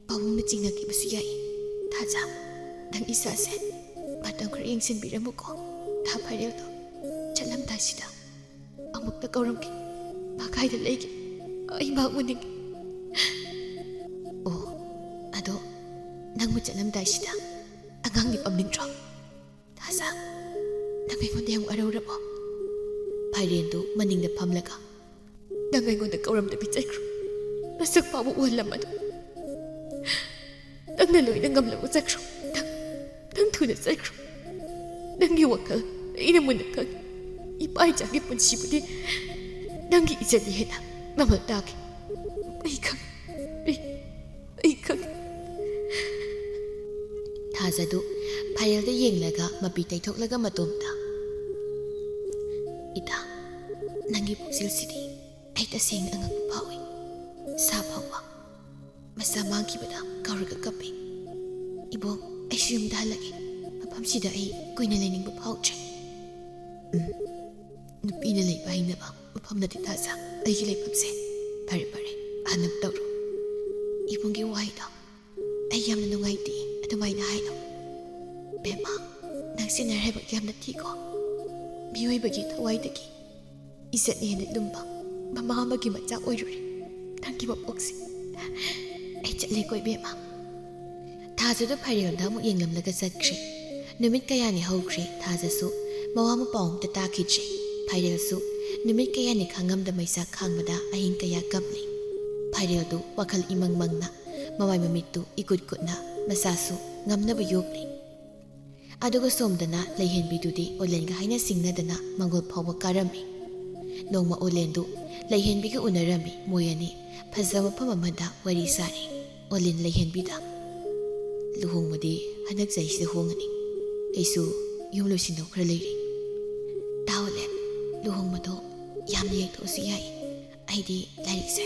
ꯄꯥꯕꯨꯡꯅ ꯆꯤꯡꯅꯈꯤꯕꯁꯨ ꯌꯥꯏ꯫ ꯊꯥꯖ, ꯅꯪ ꯏꯁꯥꯁꯦ ꯃꯇꯝ ꯈꯔ ꯌꯦꯡꯁꯤꯟꯕꯤꯔꯝꯃꯨꯀꯣ꯫ ꯊꯥ ꯐꯥꯏꯔꯦꯜꯗꯣ ꯆꯠꯂꯝꯗꯥꯏꯁꯤꯗ ꯑꯃꯨꯛꯇ ꯀꯧꯔꯝꯒꯦ꯫ ꯃꯥ ꯀꯥꯏꯗ ꯂꯩꯒꯦ? ꯑꯩ ꯃꯍꯥꯛ ꯎꯅꯤꯡꯉꯤ꯫" "ꯑꯣ, ꯑꯗꯣ ꯅꯪꯕꯨ ꯆꯠꯂꯝꯗꯥꯏꯁꯤꯗ ꯑꯉꯥꯡꯗꯤ ꯄꯝꯅꯤꯡꯗ꯭ꯔꯣ? ꯊꯥꯖ, ꯅꯪ ꯑꯩꯉꯣꯟꯗ ꯌꯥꯝ ꯋꯥꯔꯧꯔꯕꯣ?" ꯐꯥꯏꯔꯦꯟꯗꯨ ꯃꯅꯤꯡꯗ ꯐꯝꯂꯒ, "ꯅꯪ ꯑꯩꯉꯣꯟꯗ ꯀꯧꯔꯝꯗꯕꯤ ꯆꯠꯈ꯭ꯔꯣ꯫ ꯅꯁꯛ ꯐꯥꯎꯕ ꯎꯍꯜꯂꯝꯃꯅꯨ꯫ ꯅꯪꯅ ꯂꯣꯏꯅ ꯉꯝꯂꯒ ꯆꯠꯈ꯭ꯔꯣ꯫ ꯅꯪ, ꯅꯪ ꯊꯨꯅ ꯆꯠꯈ꯭ꯔꯣ꯫ ꯅꯪꯒꯤ ꯋꯥꯈꯜ ꯑꯩꯅ ꯃꯨꯟꯅ ꯈꯪꯏ꯫ ꯏꯄꯥ ꯏꯆꯥꯒꯤ ꯄꯨꯟꯁꯤꯕꯨꯗꯤ ꯅꯪꯒꯤ ꯏꯖꯠꯅ ꯍꯦꯟꯅ ꯃꯃꯜ ꯇꯥꯈꯤ꯫ ꯑꯩ ꯈꯪꯏ꯫ ꯑꯩ, ꯑꯩ ꯈꯪꯏ꯫" ꯊꯥꯖꯗꯨ ꯐꯥꯏꯔꯦꯜꯗ ꯌꯦꯡꯂꯒ ꯃꯄꯤ ꯇꯩꯊꯣꯛꯂꯒ ꯃꯇꯣꯝꯇ, "ꯏꯇꯥ, ꯅꯪꯒꯤ ꯄꯨꯛꯆꯦꯜꯁꯤꯗꯤ ꯑꯩ ꯇꯁꯦꯡꯅ ꯑꯉꯛꯄ ꯐꯥꯎꯏ꯫ ꯁꯥ ꯐꯥꯎꯕ ꯃꯆꯥ ꯃꯥꯡꯈꯤꯕꯗ ꯀꯥꯎꯔꯒ ꯀꯞꯄꯤ꯫ ꯏꯕꯣꯛ, ꯑꯩꯁꯨ ꯌꯨꯝꯗ ꯍꯜꯂꯒꯦ꯫ ꯃꯐꯝꯁꯤꯗ ꯑꯩ ꯀꯨꯏꯅ ꯂꯩꯅꯤꯡꯕ ꯐꯥꯎꯗ꯭ꯔꯦ꯫" "ꯎꯝ, ꯅꯨꯄꯤꯅ ꯂꯩꯕ ꯍꯩꯅꯕ ꯃꯐꯝ ꯅꯠꯇꯦ ꯊꯥꯖ ꯑꯩꯒꯤ ꯂꯩꯐꯝꯁꯦ꯫ ꯐꯔꯦ, ꯐꯔꯦ, ꯍꯟꯅꯕ ꯇꯧꯔꯣ꯫ ꯏꯕꯨꯡꯒꯤ ꯋꯥꯍꯩꯗꯣ ꯑꯩ ꯌꯥꯝꯅ ꯅꯨꯡꯉꯥꯏꯇꯦ ꯑꯗꯨꯃꯥꯏꯅ ꯍꯥꯏꯅꯣ꯫ ꯕꯦꯝꯃ, ꯅꯪꯁꯦ ꯅꯔꯥꯏꯕꯛ ꯌꯥꯝꯅ ꯊꯤꯀꯣ꯫ ꯃꯤꯑꯣꯏꯕꯒꯤ ꯊꯋꯥꯏꯗꯒꯤ ꯏꯖꯠꯅ ꯍꯦꯟꯅ ꯂꯨꯝꯕ ꯃꯃꯥ ꯑꯃꯒꯤ ꯃꯆꯥ ꯑꯣꯏꯔꯨꯔꯦ ꯅꯪꯒꯤ ꯃꯄꯣꯛꯁꯦ꯫ ꯑꯩ ꯆꯠꯂꯦꯀꯣ ꯏꯕꯦꯝꯃ꯫" ꯊꯥꯖꯗꯣ ꯐꯥꯏꯔꯦꯜꯗ ꯑꯃꯨꯛ ꯌꯦꯡꯂꯝꯂꯒ ꯆꯠꯈ꯭ꯔꯦ꯫ ꯅꯨꯃꯤꯠ ꯀꯌꯥꯅꯤ ꯍꯧꯈ꯭ꯔꯦ꯫ ꯊꯥꯖꯁꯨ ꯃꯋꯥ ꯃꯄꯥꯎ ꯑꯝꯇ ꯇꯥꯈꯤꯗ꯭ꯔꯦ꯫ ꯐꯥꯏꯔꯦꯜꯁꯨ ꯅꯨꯃꯤꯠ ꯀꯌꯥꯅꯤ ꯈꯥꯡꯉꯝꯗ ꯃꯩꯁꯥ ꯈꯥꯡꯕꯗ ꯑꯍꯤꯡ ꯀꯌꯥ ꯀꯞꯂꯤ꯫ ꯐꯥꯏꯔꯦꯜꯗꯨ ꯋꯥꯈꯜ ꯏꯃꯪ ꯃꯪꯅ, ꯃꯃꯥꯏ ꯃꯃꯤꯠꯇꯨ ꯏꯀꯨꯠ ꯀꯨꯠꯅ, ꯃꯁꯥꯁꯨ ꯉꯝꯅꯕ ꯌꯣꯛꯂꯤ꯫ ꯑꯗꯨꯒ ꯁꯣꯝꯗꯅ ꯂꯩꯍꯦꯟꯕꯤꯗꯨꯗꯤ ꯑꯣꯂꯦꯟꯒ ꯍꯥꯏꯅ ꯁꯤꯡꯅꯗꯅ ꯃꯪꯒꯣꯜ ꯐꯥꯎꯕ ꯀꯥꯔꯝꯃꯤ꯫ ꯅꯣꯡꯃ ꯑꯣꯂꯦꯟꯗꯨ ꯂꯩꯍꯦꯟꯕꯤꯒ ꯎꯅꯔꯝꯃꯤ꯫ ꯃꯣꯏ ꯑꯅꯤ ꯐꯖꯕ ꯃꯐꯝ ꯑꯃꯗ ꯋꯥꯔꯤ ꯁꯥꯔꯤ꯫ ꯑꯣꯂꯦꯟ ꯂꯩꯍꯦꯟꯕꯤꯗ, "ꯂꯨꯍꯣꯡꯕꯗꯤ ꯍꯟꯗꯛ ꯆꯍꯤꯁꯤꯗ ꯍꯣꯡꯉꯅꯤ꯫ ꯑꯩꯁꯨ ꯌꯨꯝ ꯂꯣꯏꯁꯤꯟꯗꯧ ꯈꯔ ꯂꯩꯔꯤ꯫ ꯇꯥ ꯑꯣꯂꯦꯟ, ꯂꯨꯍꯣꯡꯕꯗꯣ ꯌꯥꯝꯅ ꯌꯦꯡꯊꯣꯛꯑꯁꯨ ꯌꯥꯏ꯫ ꯑꯩꯗꯤ ꯂꯥꯏꯔꯤꯛꯁꯦ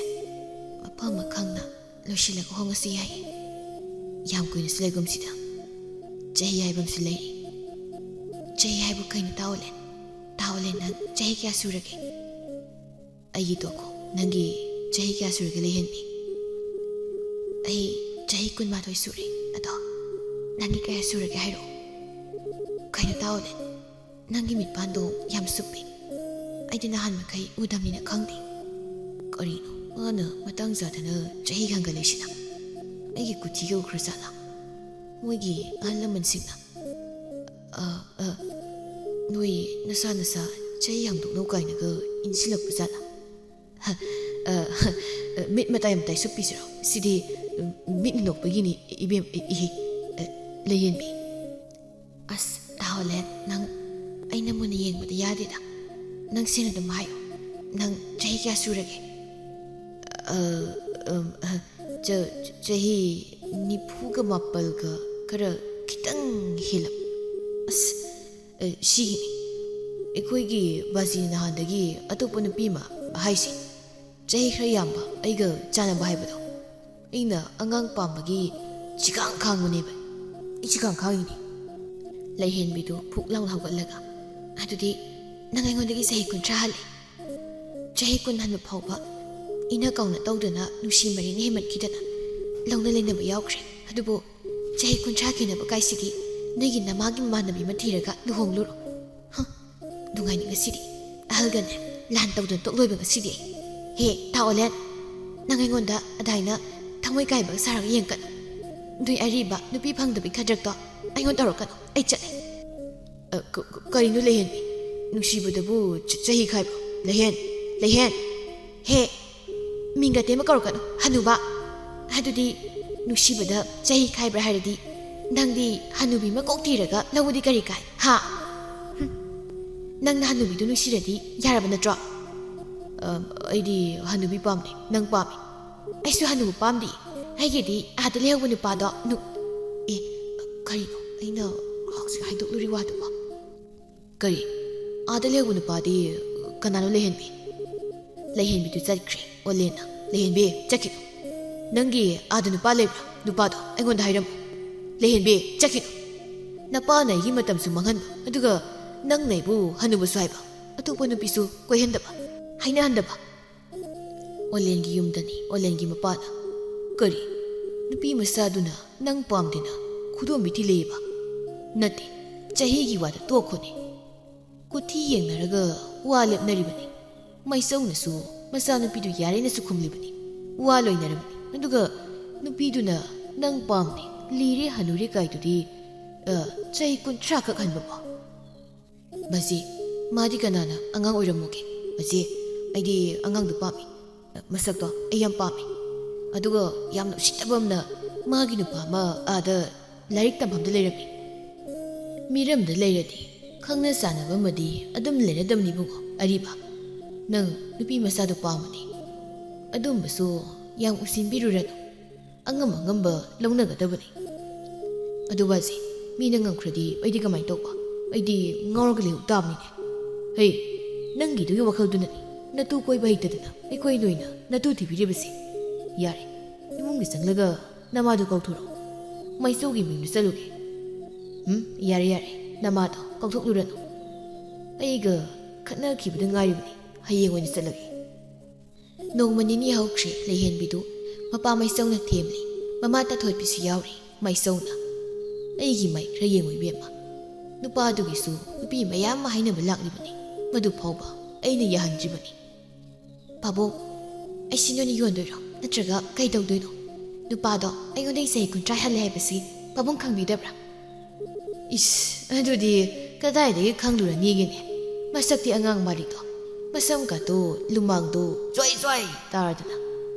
ꯃꯐꯝ ꯑꯃ ꯈꯪꯅ ꯂꯣꯏꯁꯤꯜꯂꯒ ꯍꯣꯡꯉꯁꯨ ꯌꯥꯏ꯫ ꯌꯥꯝ ꯀꯨꯏꯅꯁꯨ ꯂꯩꯒꯨꯝꯁꯤꯗ꯫ ꯆꯍꯤ ꯍꯥꯏꯕ ꯑꯃꯁꯨ ꯂꯩꯔꯤ꯫" "ꯆꯍꯤ ꯍꯥꯏꯕꯨ ꯀꯩꯅꯣ ꯇꯥ ꯑꯣꯂꯦꯟ? ꯇꯥ ꯑꯣꯂꯦꯟ, ꯅꯪ ꯆꯍꯤ ꯀꯌꯥ ꯁꯨꯔꯒꯦ?" "ꯑꯩꯒꯤ ꯇꯣꯛꯈꯣ, ꯅꯪꯒꯤ ꯆꯍꯤ ꯀꯌꯥ ꯁꯨꯔꯒꯦ ꯂꯩꯍꯦꯟꯕꯤ?" "ꯑꯩ ꯆꯍꯤ ꯀꯨꯟꯃꯥꯊꯣꯏ ꯁꯨꯔꯦ꯫ ꯑꯗꯣ ꯅꯪꯒꯤ ꯀꯌꯥ ꯁꯨꯔꯒꯦ ꯍꯥꯏꯔꯛꯑꯣ?" "ꯀꯩꯅꯣ ꯇꯥ ꯑꯣꯂꯦꯟ, ꯅꯪꯒꯤ ꯃꯤꯠꯄꯥꯟꯗꯣ ꯌꯥꯝ ꯁꯨꯞꯄꯤ꯫ ꯑꯩꯗꯤ ꯅꯍꯥꯟ ꯃꯈꯩ ꯎꯗꯝꯅꯤꯅ ꯈꯪꯗꯦ꯫ ꯀꯔꯤꯅꯣ ꯃꯥꯅ ꯃꯇꯥꯡ ꯆꯥꯗꯅ ꯆꯍꯤ ꯍꯪꯒꯠꯂꯤꯁꯤꯅ? ꯑꯩꯒꯤ ꯀꯨꯊꯤꯒ ꯎꯈ꯭ꯔꯖꯥꯠꯂꯥ? ꯃꯣꯏꯒꯤ ꯑꯍꯜ ꯂꯃꯟꯁꯤꯡꯅ, ꯑ, ꯑ, ꯅꯣꯏ ꯅꯁꯥ ꯅꯁꯥ ꯆꯍꯤ ꯍꯪꯗꯣꯛꯅꯧ ꯀꯥꯏꯅꯒ ꯏꯟꯁꯤꯜꯂꯛꯄ ꯖꯥꯠꯂꯥ? ꯍ, ꯑ, ꯍ, ꯑ, ꯃꯤꯠ ꯃꯇꯥꯏ ꯃꯇꯥꯏ ꯁꯨꯞꯄꯤꯁꯤꯔꯣ? ꯁꯤꯗꯤ, ꯎꯝ, ꯃꯤꯠ ꯅꯣꯛꯄꯒꯤꯅꯤ, ꯏꯕꯦꯝ, ꯏ-, ꯏꯍꯦ, ꯑ, ꯂꯩꯌꯦꯟꯕꯤ꯫ ꯑꯁ, ꯇꯥ ꯑꯣꯂꯦꯟ, ꯅꯪ ꯑꯩꯅ ꯃꯨꯟꯅ ꯌꯦꯡꯕꯗ ꯌꯥꯗꯦꯗ꯫ ꯅꯪ ꯁꯦꯡꯅ ꯑꯗꯨꯝ ꯍꯥꯏꯌꯣ꯫ ꯅꯪ ꯆꯍꯤ ꯀꯌꯥ ꯁꯨꯔꯒꯦ?" "ꯑ, ꯑꯝ, ꯑ, ꯆ-, ꯆ-, ꯆꯍꯤ ꯅꯤꯐꯨꯒ ꯃꯥꯄꯜꯒ ꯈꯔ ꯈꯤꯇꯪ ꯍꯦꯜꯂꯞ꯫" "ꯑꯁ, ꯑ, ꯁꯤꯒꯤꯅꯤ꯫ ꯑꯩꯈꯣꯏꯒꯤ ꯕꯥꯖꯤꯅ ꯅꯍꯥꯟꯗꯒꯤ ꯑꯇꯣꯞꯄ ꯅꯨꯄꯤ ꯑꯃ ꯍꯥꯏꯁꯦ, ꯆꯍꯤ ꯈꯔ ꯌꯥꯝꯕ ꯑꯩꯒ ꯆꯥꯟꯅꯕ ꯍꯥꯏꯕꯗꯣ꯫ ꯑꯩꯅ ꯑꯉꯥꯡ ꯄꯥꯝꯕꯒꯤ ꯆꯤꯀꯥꯡ ꯈꯥꯡꯕꯅꯦꯕ꯫ ꯑꯩ ꯆꯤꯀꯥꯡ ꯈꯥꯡꯉꯤꯅꯦ꯫" ꯂꯩꯍꯦꯟꯕꯤꯗꯨ ꯐꯨꯛ ꯂꯥꯎꯅ ꯍꯧꯒꯠꯂꯒ, "ꯑꯗꯨꯗꯤ ꯅꯪ ꯑꯩꯉꯣꯟꯗꯒꯤ ꯆꯍꯤ ꯀꯨꯟꯊ꯭ꯔꯥ ꯍꯜꯂꯦ꯫ ꯆꯍꯤ ꯀꯨꯟ ꯍꯟꯕ ꯐꯥꯎꯕ ꯏꯅ ꯀꯥꯎꯅ ꯇꯧꯗꯅ ꯅꯨꯡꯁꯤ ꯃꯔꯦꯟ ꯍꯦꯟꯃꯟꯈꯤꯗꯅ ꯂꯧꯅ ꯂꯩꯅꯕ ꯌꯥꯎꯈ꯭ꯔꯦ꯫ ꯑꯗꯨꯕꯨ ꯆꯍꯤ ꯀꯨꯟꯊ꯭ꯔꯥ ꯈꯦꯟꯅꯕ ꯀꯥꯏꯁꯤꯗꯤ ꯅꯣꯏꯒꯤ ꯅꯃꯥꯒꯤ ꯃꯃꯥꯟꯅꯕꯤ ꯑꯃ ꯊꯤꯔꯒ ꯂꯨꯍꯣꯡꯂꯨꯔꯣ꯫ ꯍ, ꯅꯨꯡꯉꯥꯏꯅꯤ ꯉꯁꯤꯗꯤ꯫ ꯑꯍꯜꯒꯅꯦ ꯂꯥꯟ ꯇꯧꯗꯅ ꯇꯣꯛꯂꯣꯏꯕ ꯉꯁꯤꯗꯤ ꯑꯩ꯫ ꯍꯦ, ꯇꯥ ꯑꯣꯂꯦꯟ, ꯅꯪ ꯑꯩꯉꯣꯟꯗ ꯑꯗꯥꯏꯅ ꯊꯃꯣꯏ ꯀꯥꯏꯕ ꯁꯥꯔꯒ ꯌꯦꯡꯀꯅꯨ꯫ ꯅꯣꯏ ꯑꯔꯤꯕ ꯅꯨꯄꯤ ꯐꯪꯗꯕꯤ ꯈꯗ꯭ꯔꯛꯇꯣ ꯑꯩꯉꯣꯟꯗ ꯇꯧꯔꯛꯀꯅꯨ꯫ ꯑꯩ ꯆꯠꯂꯦ꯫" ꯑ, ꯀ-, ꯀ-, ꯀꯔꯤꯅꯣ ꯂꯩꯍꯦꯟꯕꯤ? ꯅꯨꯡꯁꯤꯕꯗꯕꯨ ꯆ-, ꯆꯍꯤ ꯈꯥꯏꯕ꯭ꯔꯣ? ꯂꯩꯍꯦꯟ, ꯂꯩꯍꯦꯟ, ꯍꯦ, ꯃꯤꯡꯒ ꯇꯦꯝꯃ ꯀꯧꯔꯛꯀꯅꯨ, ꯍꯅꯨꯕ꯫ ꯑꯗꯨꯗꯤ ꯅꯨꯡꯁꯤꯕꯗ ꯆꯍꯤ ꯈꯥꯏꯕ꯭ꯔꯥ ꯍꯥꯏꯔꯗꯤ, ꯅꯪꯗꯤ ꯍꯅꯨꯕꯤ ꯑꯃ ꯀꯣꯛ ꯊꯤꯔꯒ ꯂꯧꯕꯗꯤ ꯀꯔꯤ ꯀꯥꯏ, ꯍꯥ? ꯍꯨꯝ꯫ ꯅꯪꯅ ꯍꯅꯨꯕꯤꯗꯨ ꯅꯨꯡꯁꯤꯔꯗꯤ ꯌꯥꯔꯕ ꯅꯠꯇ꯭ꯔꯣ? ꯑ, ꯑꯩꯗꯤ ꯍꯅꯨꯕꯤ ꯄꯥꯝꯗꯦ, ꯅꯪ ꯄꯥꯝꯃꯤ꯫ ꯑꯩꯁꯨ ꯍꯅꯨꯕ ꯄꯥꯝꯗꯦ꯫ ꯑꯩꯒꯤꯗꯤ ꯑꯥꯗ ꯂꯩꯍꯧꯕ ꯅꯨꯄꯥꯗꯣ ꯅꯨ-, ꯑꯦ, ꯀꯔꯤꯅꯣ ꯑꯩꯅ ꯍꯧꯖꯤꯛ ꯍꯥꯏꯗꯣꯛꯂꯨꯔꯤ ꯋꯥꯗꯨꯕꯣ? ꯀꯔꯤ? ꯑꯥꯗ ꯂꯩꯍꯧꯕ ꯅꯨꯄꯥꯗꯤ ꯀꯅꯥꯅꯣ ꯂꯩꯍꯦꯟꯕꯤ? ꯂꯩꯍꯦꯟꯕꯤꯗꯨ ꯆꯠꯈ꯭ꯔꯦ, ꯑꯣꯂꯦꯟꯅ꯫ ꯂꯩꯍꯦꯟꯕꯤ, ꯆꯠꯈꯤꯅꯨ꯫ ꯅꯪꯒꯤ ꯑꯥꯗ ꯅꯨꯄꯥ ꯂꯩꯕ꯭ꯔꯥ? ꯅꯨꯄꯥꯗꯣ ꯑꯩꯉꯣꯟꯗ ꯍꯥꯏꯔꯝꯃꯨ꯫ ꯂꯩꯍꯦꯟꯕꯤ, ꯆꯠꯈꯤꯅꯨ꯫ ꯅꯄꯥꯅ ꯑꯩꯒꯤ ꯃꯇꯝꯁꯨ ꯃꯥꯡꯍꯟꯕ, ꯑꯗꯨꯒ ꯅꯪꯅ ꯑꯩꯕꯨ ꯍꯅꯨꯕꯁꯨ ꯍꯥꯏꯕ, ꯑꯇꯣꯞꯄ ꯅꯨꯄꯤꯁꯨ ꯀꯣꯏꯍꯟꯗꯕ, ꯍꯥꯏꯅꯍꯟꯗꯕ꯫ ꯑꯣꯂꯦꯟꯒꯤ ꯌꯨꯝꯗꯅꯤ ꯑꯣꯂꯦꯟꯒꯤ ꯃꯄꯥꯅ꯫ ꯀꯔꯤ? ꯅꯨꯄꯤ ꯃꯆꯥꯗꯨꯅ ꯅꯪ ꯄꯥꯝꯗꯦꯅ ꯈꯨꯗꯣꯝꯕꯤ ꯊꯤꯂꯛꯏꯕ? ꯅꯠꯇꯦ, ꯆꯍꯤꯒꯤ ꯋꯥꯗ ꯇꯣꯛꯈꯣꯅꯦ꯫ ꯀꯨꯊꯤ ꯌꯦꯡꯅꯔꯒ ꯋꯥ ꯂꯦꯞꯅꯔꯤꯕꯅꯤ꯫ ꯃꯥꯏꯆꯧꯅꯁꯨ ꯃꯆꯥꯅꯨꯄꯤꯗꯨ ꯌꯥꯔꯦꯅꯁꯨ ꯈꯨꯝꯂꯤꯕꯅꯤ꯫ ꯋꯥ ꯂꯣꯏꯅꯔꯕꯅꯤ꯫ ꯑꯗꯨꯒ ꯅꯨꯄꯤꯗꯨꯅ ꯅꯪ ꯄꯥꯝꯗꯦ, ꯂꯤꯔꯦ ꯍꯅꯨꯔꯦ ꯀꯥꯏꯗꯨꯗꯤ, ꯑ, ꯆꯍꯤ ꯀꯨꯟꯊ꯭ꯔꯥ ꯈꯛ ꯍꯟꯕꯕꯣ? ꯃꯁꯤ, ꯃꯥꯗꯤ ꯀꯅꯥꯅ ꯑꯉꯥꯡ ꯑꯣꯏꯔꯝꯃꯨꯒꯦ? ꯃꯁꯤ, ꯑꯩꯗꯤ ꯑꯉꯥꯡꯗꯣ ꯄꯥꯝꯃꯤ꯫ ꯃꯁꯛꯇꯣ ꯑꯩ ꯌꯥꯝ ꯄꯥꯝꯃꯤ꯫ ꯑꯗꯨꯒ ꯌꯥꯝꯅ ꯎꯁꯤꯠꯇꯕ ꯑꯃꯅ, ꯃꯥꯒꯤ ꯅꯨꯄꯥ ꯑꯃ ꯑꯥꯗ ꯂꯥꯏꯔꯤꯛ ꯇꯝꯐꯝꯗ ꯂꯩꯔꯝꯃꯤ꯫ ꯃꯤꯔꯝꯗ ꯂꯩꯔꯗꯤ ꯈꯪꯅ ꯆꯥꯟꯅꯕ ꯑꯃꯗꯤ ꯑꯗꯨꯝ ꯂꯩꯔꯗꯕꯅꯤ ꯏꯕꯨꯡꯉꯣ, ꯑꯔꯤꯕ꯫ ꯅꯪ ꯅꯨꯄꯤ ꯃꯆꯥꯗꯣ ꯄꯥꯝꯃꯗꯤ ꯑꯗꯨꯝꯕꯁꯨ ꯌꯥꯝ ꯎꯁꯤꯟꯕꯤꯔꯨꯔꯅꯨ꯫ ꯑꯉꯝ ꯑꯉꯝꯕ ꯂꯧꯅꯒꯗꯕꯅꯤ꯫ ꯑꯗꯨ ꯕꯥꯖꯤ, ꯃꯤꯅ ꯉꯝꯈ꯭ꯔꯗꯤ ꯑꯩꯗꯤ ꯀꯃꯥꯏꯅ ꯇꯧꯕ? ꯑꯩꯗꯤ ꯉꯥꯎꯔꯒ ꯂꯩꯍꯧ ꯇꯥꯕꯅꯤꯅꯦ꯫ ꯍꯩ, ꯅꯪꯒꯤꯗꯨꯒꯤ ꯋꯥꯈꯜꯗꯨꯅꯅꯤ ꯅꯇꯨ ꯀꯣꯏꯕ ꯍꯩꯇꯗꯅ ꯑꯩꯈꯣꯏ ꯅꯣꯏꯅ ꯅꯇꯨ ꯊꯤꯕꯤꯔꯤꯕꯁꯦ꯫ ꯌꯥꯔꯦ, ꯏꯃꯨꯡꯗ ꯆꯪꯂꯒ ꯅꯃꯥꯗꯨ ꯀꯧꯊꯣꯔꯛꯎ꯫ ꯃꯩꯆꯧꯒꯤ ꯃꯌꯨꯝꯗ ꯆꯠꯂꯨꯒꯦ꯫ ꯎꯝ, ꯌꯥꯔꯦ, ꯌꯥꯔꯦ, ꯅꯃꯥꯗꯣ ꯀꯧꯊꯣꯛꯂꯨꯔꯅꯨ꯫ ꯑꯩꯒ ꯈꯠꯅꯈꯤꯕꯗ ꯉꯥꯏꯔꯤꯕꯅꯤ, ꯍꯌꯦꯡ ꯑꯣꯏꯅ ꯆꯠꯂꯒꯦ꯫ ꯅꯣꯡꯃ ꯅꯤꯅꯤ ꯍꯧꯈ꯭ꯔꯦ, ꯂꯩꯍꯦꯟꯕꯤꯗꯨ ꯃꯄꯥ ꯃꯩꯆꯧꯅ ꯊꯦꯝꯂꯤ꯫ ꯃꯃꯥ ꯇꯥꯊꯣꯠꯄꯤꯁꯨ ꯌꯥꯎꯔꯤ꯫ ꯃꯩꯆꯧꯅ, "ꯑꯩꯒꯤ ꯃꯥꯏ ꯈꯔ ꯌꯦꯡꯉꯨ ꯏꯕꯦꯝꯃ꯫ ꯅꯨꯄꯥꯗꯨꯒꯤꯁꯨ ꯅꯨꯄꯤ ꯃꯌꯥꯝ ꯑꯃ ꯍꯥꯏꯅꯕ ꯂꯥꯛꯂꯤꯕꯅꯤ꯫ ꯃꯗꯨ ꯐꯥꯎꯕ ꯑꯩꯅ ꯌꯥꯍꯟꯗ꯭ꯔꯤꯕꯅꯤ꯫ ꯄꯥꯕꯨꯡ, ꯑꯩꯁꯤ ꯅꯣꯏꯅ ꯌꯣꯟꯗꯣꯏꯔꯣ? ꯅꯠꯇ꯭ꯔꯒ ꯀꯩ ꯇꯧꯗꯣꯏꯅꯣ? ꯅꯨꯄꯥꯗꯣ ꯑꯩꯉꯣꯟꯗꯒꯤ ꯆꯍꯤ ꯀꯨꯟꯊ꯭ꯔꯥ ꯍꯜꯂꯦ ꯍꯥꯏꯕꯁꯤ ꯄꯥꯕꯨꯡ ꯈꯪꯕꯤꯗꯕ꯭ꯔꯥ?" "ꯏꯁ, ꯑꯗꯨꯗꯤ ꯀꯗꯥꯏꯗꯒꯤ ꯈꯪꯂꯨꯔꯅꯤꯒꯦꯅꯦ? ꯃꯁꯛꯇꯤ ꯑꯉꯥꯡ ꯃꯥꯜꯂꯤꯗꯣ꯫ ꯃꯁꯝꯒꯗꯣ, ꯂꯨꯃꯥꯡꯗꯣ ꯖ꯭ꯋꯥꯏ ꯖ꯭ꯋꯥꯏ ꯇꯥꯔꯗꯅ꯫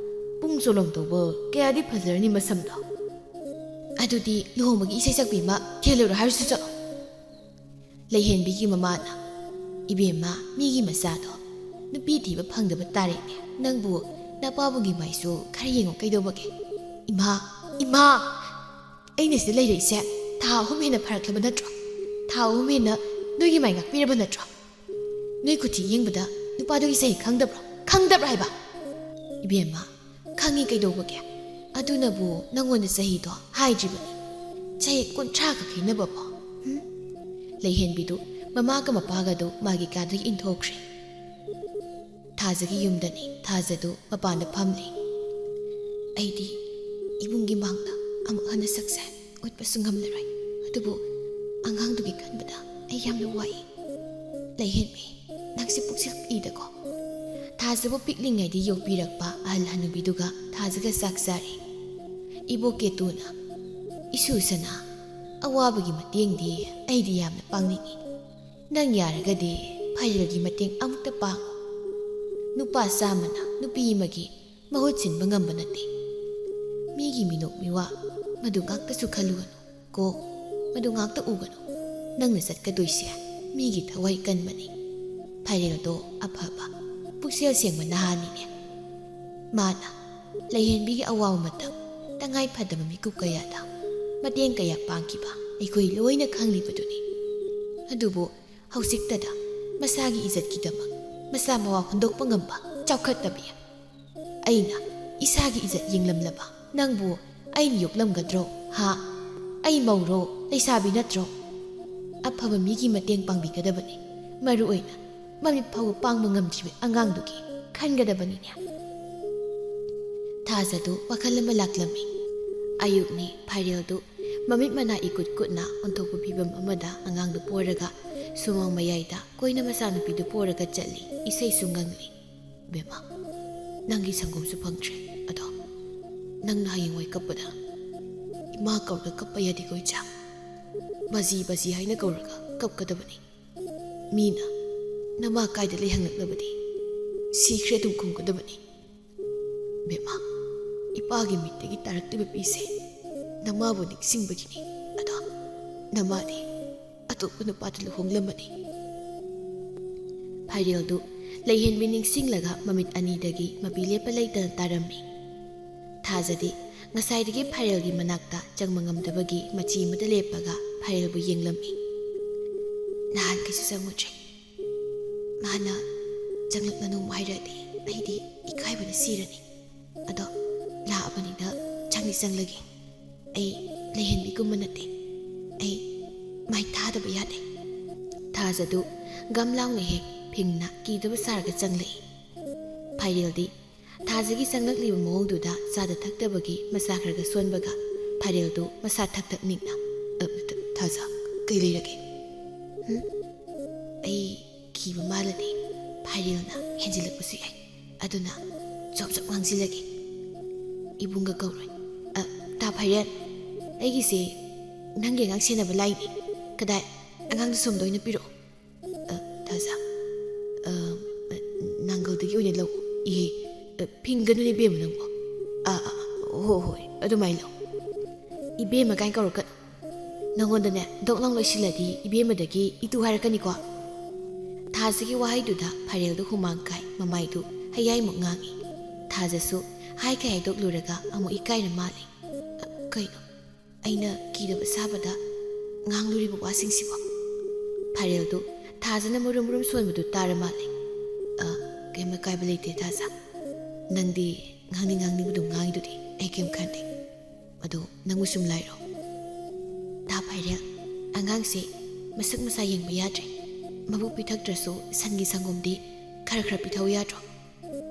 ꯄꯨꯡ ꯆꯣꯂꯣꯝ ꯇꯧꯕ ꯀꯌꯥꯗꯤ ꯐꯖꯔꯅꯤ ꯃꯁꯝꯗꯣ꯫ ꯑꯗꯨꯗꯤ ꯂꯨꯍꯣꯡꯕꯒꯤ ꯏꯁꯩ ꯁꯛꯄꯤ ꯑꯃ ꯊꯤꯜꯂꯨꯔꯣ ꯍꯥꯏꯔꯁꯨ ꯆꯠꯂꯣ꯫ ꯂꯩꯍꯦꯟꯕꯤꯒꯤ ꯃꯃꯥꯅ, "ꯏꯕꯦꯝꯃ, ꯃꯤꯒꯤ ꯃꯆꯥꯗꯣ ꯅꯨꯄꯤ ꯊꯤꯕ ꯐꯪꯗꯕ ꯇꯥꯔꯦꯅꯦ꯫ ꯅꯪꯕꯨ ꯅꯄꯥꯕꯨꯡꯒꯤ ꯃꯥꯏꯁꯨ ꯈꯔ ꯌꯦꯡꯉꯣ ꯀꯩꯗꯧꯕꯒꯦ?" "ꯏꯃꯥ, ꯏꯃꯥ! ꯑꯩꯅ ꯁꯤꯗ ꯂꯩꯔꯛꯏꯁꯦ ꯊꯥ ꯑꯍꯨꯝ ꯍꯦꯟꯅ ꯐꯥꯔꯛꯂꯕ ꯅꯠꯇ꯭ꯔꯣ? ꯊꯥ ꯑꯍꯨꯝ ꯍꯦꯟꯅ ꯅꯣꯏꯒꯤ ꯃꯥꯏ ꯉꯥꯛꯄꯤꯔꯕ ꯅꯠꯇ꯭ꯔꯣ? ꯅꯣꯏ ꯈꯨꯊꯤ ꯌꯦꯡꯕꯗ ꯅꯨꯄꯥꯗꯨꯒꯤ ꯆꯍꯤ ꯈꯪꯗꯕ꯭ꯔꯣ? ꯈꯪꯗꯕ꯭ꯔꯥ ꯍꯥꯏꯕ?" "ꯏꯕꯦꯝꯃ, ꯈꯪꯉꯤ ꯀꯩꯗꯧꯕꯒꯦ? ꯑꯗꯨꯅꯕꯨ ꯅꯪꯉꯣꯟꯗ ꯆꯍꯤꯗꯣ ꯍꯥꯏꯗ꯭ꯔꯤꯕꯅꯤ꯫ ꯆꯍꯤ ꯀꯨꯟꯊ꯭ꯔꯥꯒ ꯈꯦꯠꯅꯕꯕꯣ?" ꯍꯨꯝ? ꯂꯩꯍꯦꯟꯕꯤꯗꯨ ꯃꯃꯥꯒ ꯃꯄꯥꯒꯗꯨ ꯃꯥꯒꯤ ꯀꯥꯗꯒꯤ ꯏꯟꯊꯣꯛꯈ꯭ꯔꯦ꯫ ꯊꯥꯖꯒꯤ ꯌꯨꯝꯗꯅꯤ꯫ ꯊꯥꯖꯗꯨ ꯃꯄꯥꯟꯗ ꯐꯝꯂꯤ꯫ "ꯑꯩꯗꯤ ꯏꯕꯨꯡꯒꯤ ꯃꯥꯡꯗ ꯑꯃꯨꯛ ꯍꯟꯅ ꯁꯛꯁꯦ ꯎꯠꯄꯁꯨ ꯉꯝꯂꯔꯣꯏ꯫ ꯑꯗꯨꯕꯨ ꯑꯉꯥꯡꯗꯨꯒꯤ ꯈꯟꯕꯗ ꯑꯩ ꯌꯥꯝꯅ ꯋꯥꯏ꯫ ꯂꯩꯍꯦꯟꯕꯤ, ꯅꯪꯁꯦ ꯄꯨꯛꯆꯦꯜ ꯄꯤꯛꯏꯗꯀꯣ?" ꯊꯥꯖꯕꯨ ꯄꯤꯛꯂꯤꯉꯩꯗ ꯌꯣꯛꯄꯤꯔꯛꯄ ꯑꯍꯜ ꯍꯅꯨꯕꯤꯗꯨꯒ ꯊꯥꯖꯒ ꯆꯥꯛ ꯆꯥꯔꯤ꯫ ꯏꯕꯣꯛ ꯀꯦꯇꯨꯅ, "ꯏꯁꯨ ꯁꯅꯥ, ꯑꯋꯥꯕꯒꯤ ꯃꯇꯦꯡꯗꯤ ꯑꯩꯗꯤ ꯌꯥꯝꯅ ꯄꯥꯡꯅꯤꯡꯏ꯫ ꯅꯪ ꯌꯥꯔꯒꯗꯤ ꯐꯥꯏꯔꯦꯜꯒꯤ ꯃꯇꯦꯡ ꯑꯃꯨꯛꯇ ꯄꯥꯡꯉꯨ꯫ ꯅꯨꯄꯥ ꯆꯥꯝꯃꯅ ꯅꯨꯄꯤ ꯑꯃꯒꯤ ꯃꯍꯨꯠ ꯁꯤꯟꯕ ꯉꯝꯕ ꯅꯠꯇꯦ꯫ ꯃꯤꯒꯤ ꯃꯤꯅꯣꯛ ꯃꯤꯋꯥ ꯃꯗꯨ ꯉꯥꯛꯇꯁꯨ ꯈꯜꯂꯨꯒꯅꯨ ꯀꯣ, ꯃꯗꯨ ꯉꯥꯛꯇ ꯎꯒꯅꯨ꯫ ꯅꯪꯅ ꯆꯠꯀꯗꯣꯏꯁꯦ ꯃꯤꯒꯤ ꯊꯋꯥꯏ ꯀꯟꯕꯅꯤ꯫ ꯐꯥꯏꯔꯦꯜꯗꯣ ꯑꯐꯕ, ꯄꯨꯛꯆꯦꯜ ꯁꯦꯡꯕ ꯅꯍꯥꯅꯤꯅꯦ꯫ ꯃꯥꯅ ꯂꯩꯍꯦꯟꯕꯤꯒꯤ ꯑꯋꯥꯕ ꯃꯇꯝ, ꯇꯉꯥꯏ ꯐꯗꯕ ꯃꯤꯀꯨꯞ ꯀꯌꯥꯗ ꯃꯇꯦꯡ ꯀꯌꯥ ꯄꯥꯡꯈꯤꯕ ꯑꯩꯈꯣꯏ ꯂꯣꯏꯅ ꯈꯪꯂꯤꯕꯗꯨꯅꯤ꯫ ꯑꯗꯨꯕꯨ ꯍꯧꯖꯤꯛꯇꯗ ꯃꯁꯥꯒꯤ ꯏꯖꯠꯀꯤꯗꯃꯛ ꯃꯁꯥ ꯃꯋꯥ ꯍꯨꯟꯗꯣꯛꯄ ꯉꯝꯕ ꯆꯥꯎꯈꯠꯇꯕꯤ꯫ ꯑꯩꯅ ꯏꯁꯥꯒꯤ ꯏꯖꯠ ꯌꯦꯡꯂꯝꯂꯕ ꯅꯪꯕꯨ ꯑꯩꯅ ꯌꯣꯛꯂꯝꯒꯗ꯭ꯔꯣ? ꯍꯥ? ꯑꯩ ꯃꯧꯔꯣ? ꯂꯩꯁꯥꯕꯤ ꯅꯠꯇ꯭ꯔꯣ? ꯑꯐꯕ ꯃꯤꯒꯤ ꯃꯇꯦꯡ ꯄꯥꯡꯕꯤꯒꯗꯕꯅꯤ꯫ ꯃꯔꯨ ꯑꯣꯏꯅ ꯃꯃꯤꯠ ꯐꯥꯎꯕ ꯄꯥꯡꯕ ꯉꯝꯗ꯭ꯔꯤꯕ ꯑꯉꯥꯡꯗꯨꯒꯤ ꯈꯟꯒꯗꯕꯅꯤꯅꯦ꯫ ꯊꯥꯖꯗꯨ ꯋꯥꯈꯜ ꯑꯃ ꯂꯥꯛꯂꯝꯃꯤ꯫ ꯑꯌꯨꯛꯅꯤ꯫ ꯐꯥꯏꯔꯦꯜꯗꯨ ꯃꯃꯤꯠ ꯃꯅꯥ ꯏꯀꯨꯠ ꯀꯨꯠꯅ ꯑꯣꯟꯊꯣꯛꯄ ꯐꯤꯕꯝ ꯑꯃꯗ ꯑꯉꯥꯡꯗꯨ ꯄꯣꯔꯒ ꯁꯨꯃꯥꯡ ꯃꯌꯥꯏꯗ ꯀꯣꯏꯅ ꯃꯆꯥꯅꯨꯄꯤꯗꯨ ꯄꯣꯔꯒ ꯆꯠꯂꯤ꯫ ꯏꯁꯩꯁꯨ ꯉꯪꯂꯤ꯫ "ꯏꯕꯦꯝꯃ, ꯅꯪꯒꯤ ꯁꯪꯒꯣꯝꯁꯨ ꯐꯪꯗ꯭ꯔꯦ꯫ ꯑꯗꯣ ꯅꯪꯅ ꯍꯌꯦꯡꯋꯥꯏ ꯀꯞꯄꯗ ꯏꯃꯥ ꯀꯧꯔꯒ ꯀꯞꯄ ꯌꯥꯗꯦꯀꯣ ꯏꯆꯥ? ꯕꯥꯖꯤ ꯕꯥꯖꯤ ꯍꯥꯏꯅ ꯀꯧꯔꯒ ꯀꯞꯀꯗꯕꯅꯤ꯫ ꯃꯤꯅ "ꯅꯃꯥ ꯀꯥꯏꯗ ꯂꯩ?" ꯍꯪꯂꯛꯂꯕꯗꯤ "ꯁꯤꯈ꯭ꯔꯦ" ꯑꯗꯨꯝ ꯈꯨꯝꯒꯗꯕꯅꯤ꯫ ꯕꯦꯝꯃ, ꯏꯄꯥꯒꯤ ꯃꯤꯠꯇꯒꯤ ꯇꯥꯔꯛꯂꯤꯕ ꯄꯤꯁꯦ ꯅꯃꯥꯕꯨ ꯅꯤꯡꯁꯤꯡꯕꯒꯤꯅꯤ꯫ ꯑꯗꯣ ꯅꯃꯥꯗꯤ ꯑꯇꯣꯞꯄ ꯅꯨꯄꯥꯗ ꯂꯨꯍꯣꯡꯂꯝꯃꯅꯤ꯫ ꯐꯥꯏꯔꯦꯜꯗꯨ ꯂꯩꯍꯦꯟꯕꯤ ꯅꯤꯡꯁꯤꯡꯂꯒ ꯃꯃꯤꯠ ꯑꯅꯤꯗꯒꯤ ꯃꯄꯤ ꯂꯦꯞꯄ ꯂꯩꯇꯅ ꯇꯥꯔꯝꯃꯤ꯫ ꯊꯥꯖꯗꯤ ꯉꯁꯥꯏꯗꯒꯤ ꯐꯥꯏꯔꯦꯜꯒꯤ ꯃꯅꯥꯛꯇ ꯆꯪꯕ ꯉꯝꯗꯕꯒꯤ ꯃꯆꯤ ꯑꯃꯗ ꯂꯦꯞꯄꯒ ꯐꯥꯏꯔꯦꯜꯕꯨ ꯌꯦꯡꯂꯝꯃꯤ꯫ "ꯅꯍꯥꯟꯈꯩꯁꯨ ꯆꯪꯉꯨꯗ꯭ꯔꯦ꯫ ꯃꯥꯅ ꯆꯪꯂꯛꯅꯅꯨ ꯍꯥꯏꯔꯗꯤ ꯑꯩꯗꯤ ꯏꯀꯥꯏꯕꯅ ꯁꯤꯔꯅꯤ꯫ ꯑꯗꯣ ꯂꯥꯛꯑꯕꯅꯤꯅ ꯆꯪꯗꯤ ꯆꯪꯂꯒꯦ꯫ ꯑꯩ ꯂꯩꯍꯦꯟꯕꯤꯒꯨꯝꯕ ꯅꯠꯇꯦ꯫ ꯑꯩ ꯃꯥꯏ ꯊꯥꯗꯕ ꯌꯥꯗꯦ"꯫ ꯊꯥꯖꯗꯨ ꯒꯝ ꯂꯥꯎꯅ ꯍꯦꯛ ꯐꯤꯡꯅ ꯀꯤꯗꯕ ꯁꯥꯔꯒ ꯆꯪꯂꯛꯏ꯫ ꯐꯥꯏꯔꯦꯜꯗꯤ ꯊꯥꯖꯒꯤ ꯆꯪꯂꯛꯂꯤꯕ ꯃꯑꯣꯡꯗꯨꯗ ꯆꯥꯗ ꯊꯛꯇꯕꯒꯤ ꯃꯁꯥ ꯈꯔꯒ ꯁꯣꯟꯕꯒ ꯐꯥꯏꯔꯦꯜꯗꯨ ꯃꯁꯥ ꯊꯛ ꯊꯛ ꯅꯤꯛꯅ, "ꯑ, ꯊ-, ꯊꯥꯖ, ꯀꯩ ꯂꯩꯔꯒꯦ? ꯍꯨꯝ?" ꯑꯩ ꯀꯤꯕ ꯃꯥꯜꯂꯗꯤ ꯐꯥꯏꯔꯦꯜꯅ ꯍꯦꯟꯖꯤꯜꯂꯛꯄꯁꯨ ꯌꯥꯏ꯫ ꯑꯗꯨꯅ ꯆꯣꯞ ꯆꯣꯞ ꯉꯥꯡꯁꯤꯜꯂꯒꯦ꯫ "ꯏꯕꯨꯡꯒ ꯀꯧꯔꯣꯏ꯫ ꯑ, ꯇꯥ ꯐꯥꯏꯔꯦꯜ, ꯑꯩꯒꯤꯁꯦ ꯅꯪꯒꯤ ꯑꯉꯥꯡ ꯁꯦꯟꯅꯕ ꯂꯥꯏꯅꯤ꯫ ꯀꯗꯥꯏ? ꯑꯉꯥꯡꯗꯨ ꯁꯣꯝꯗ ꯑꯣꯏꯅ ꯄꯤꯔꯛꯑꯣ"꯫ "ꯑ, ꯊꯥꯖ, ꯑ, ꯅꯥꯡꯒꯜꯗꯒꯤ ꯑꯣꯏꯅ ꯂꯧ"꯫ "ꯏꯍꯦ, ꯑ, ꯐꯤꯡꯒꯅꯨꯅꯦ ꯏꯕꯦꯝꯃ ꯅꯪꯕꯣ"꯫ "ꯑꯥ, ꯑꯥ, ꯑꯥ, ꯍꯣ, ꯍꯣꯏ, ꯑꯗꯨꯃꯥꯏꯅ ꯂꯧ"꯫ "ꯏꯕꯦꯝꯃ ꯀꯥꯏꯅ ꯀꯧꯔꯛꯀꯅꯨ꯫ ꯅꯉꯣꯟꯗꯅꯦ ꯗꯣꯛ ꯂꯥꯎ ꯂꯣꯏꯁꯤꯜꯂꯗꯤ ꯏꯕꯦꯝꯃꯗꯒꯤ ꯏꯇꯨ ꯍꯥꯏꯔꯛꯀꯅꯤꯀꯣ"꯫ ꯊꯥꯖꯒꯤ ꯋꯥꯍꯩꯗꯨꯗ ꯐꯥꯏꯔꯦꯜꯗꯨ ꯍꯨꯃꯥꯡ ꯀꯥꯏ, ꯃꯃꯥꯏꯗꯨ ꯍꯌꯥꯏꯃꯨꯛ ꯉꯥꯡꯏ꯫ ꯊꯥꯖꯁꯨ ꯍꯥꯏꯈꯩ ꯍꯥꯏꯗꯣꯛꯂꯨꯔꯒ ꯑꯃꯨꯛ ꯏꯀꯥꯏꯅ ꯃꯥꯜꯂꯤ꯫ "ꯑ, ꯀꯩꯅꯣ? ꯑꯩꯅ ꯀꯤꯗꯕ ꯁꯥꯕꯗ ꯉꯥꯡꯂꯨꯔꯤꯕ ꯋꯥꯁꯤꯡꯁꯤꯕꯣ?" ꯐꯥꯏꯔꯦꯜꯗꯨ ꯊꯥꯖꯅ ꯃꯔꯨꯝ ꯃꯔꯨꯝ ꯁꯣꯟꯕꯗꯨ ꯇꯥꯔ ꯃꯥꯜꯂꯦ꯫ "ꯑ, ꯀꯩꯝ ꯑꯀꯥꯏꯕ ꯂꯩꯇꯦ ꯊꯥꯖ꯫ ꯅꯪꯗꯤ ꯉꯥꯡꯅꯤꯡ ꯉꯥꯡꯅꯤꯡꯕꯗꯨ ꯉꯥꯡꯉꯤꯗꯨꯗꯤ ꯑꯩ ꯀꯩꯝ ꯈꯟꯗꯦ꯫ ꯑꯗꯣ ꯅꯪꯕꯨ ꯁꯨꯝ ꯂꯥꯏꯔꯣ? ꯇꯥ ꯐꯥꯏꯔꯦꯜ, ꯑꯉꯥꯡꯁꯦ ꯃꯁꯛ ꯃꯁꯥ ꯌꯦꯡꯕ ꯌꯥꯗ꯭ꯔꯦ꯫ ꯃꯕꯨꯛ ꯄꯤꯊꯛꯇ꯭ꯔꯁꯨ ꯁꯟꯒꯤ ꯁꯪꯒꯣꯝꯗꯤ ꯈꯔ ꯈꯔ ꯄꯤꯊꯧ ꯌꯥꯗ꯭ꯔꯣ?"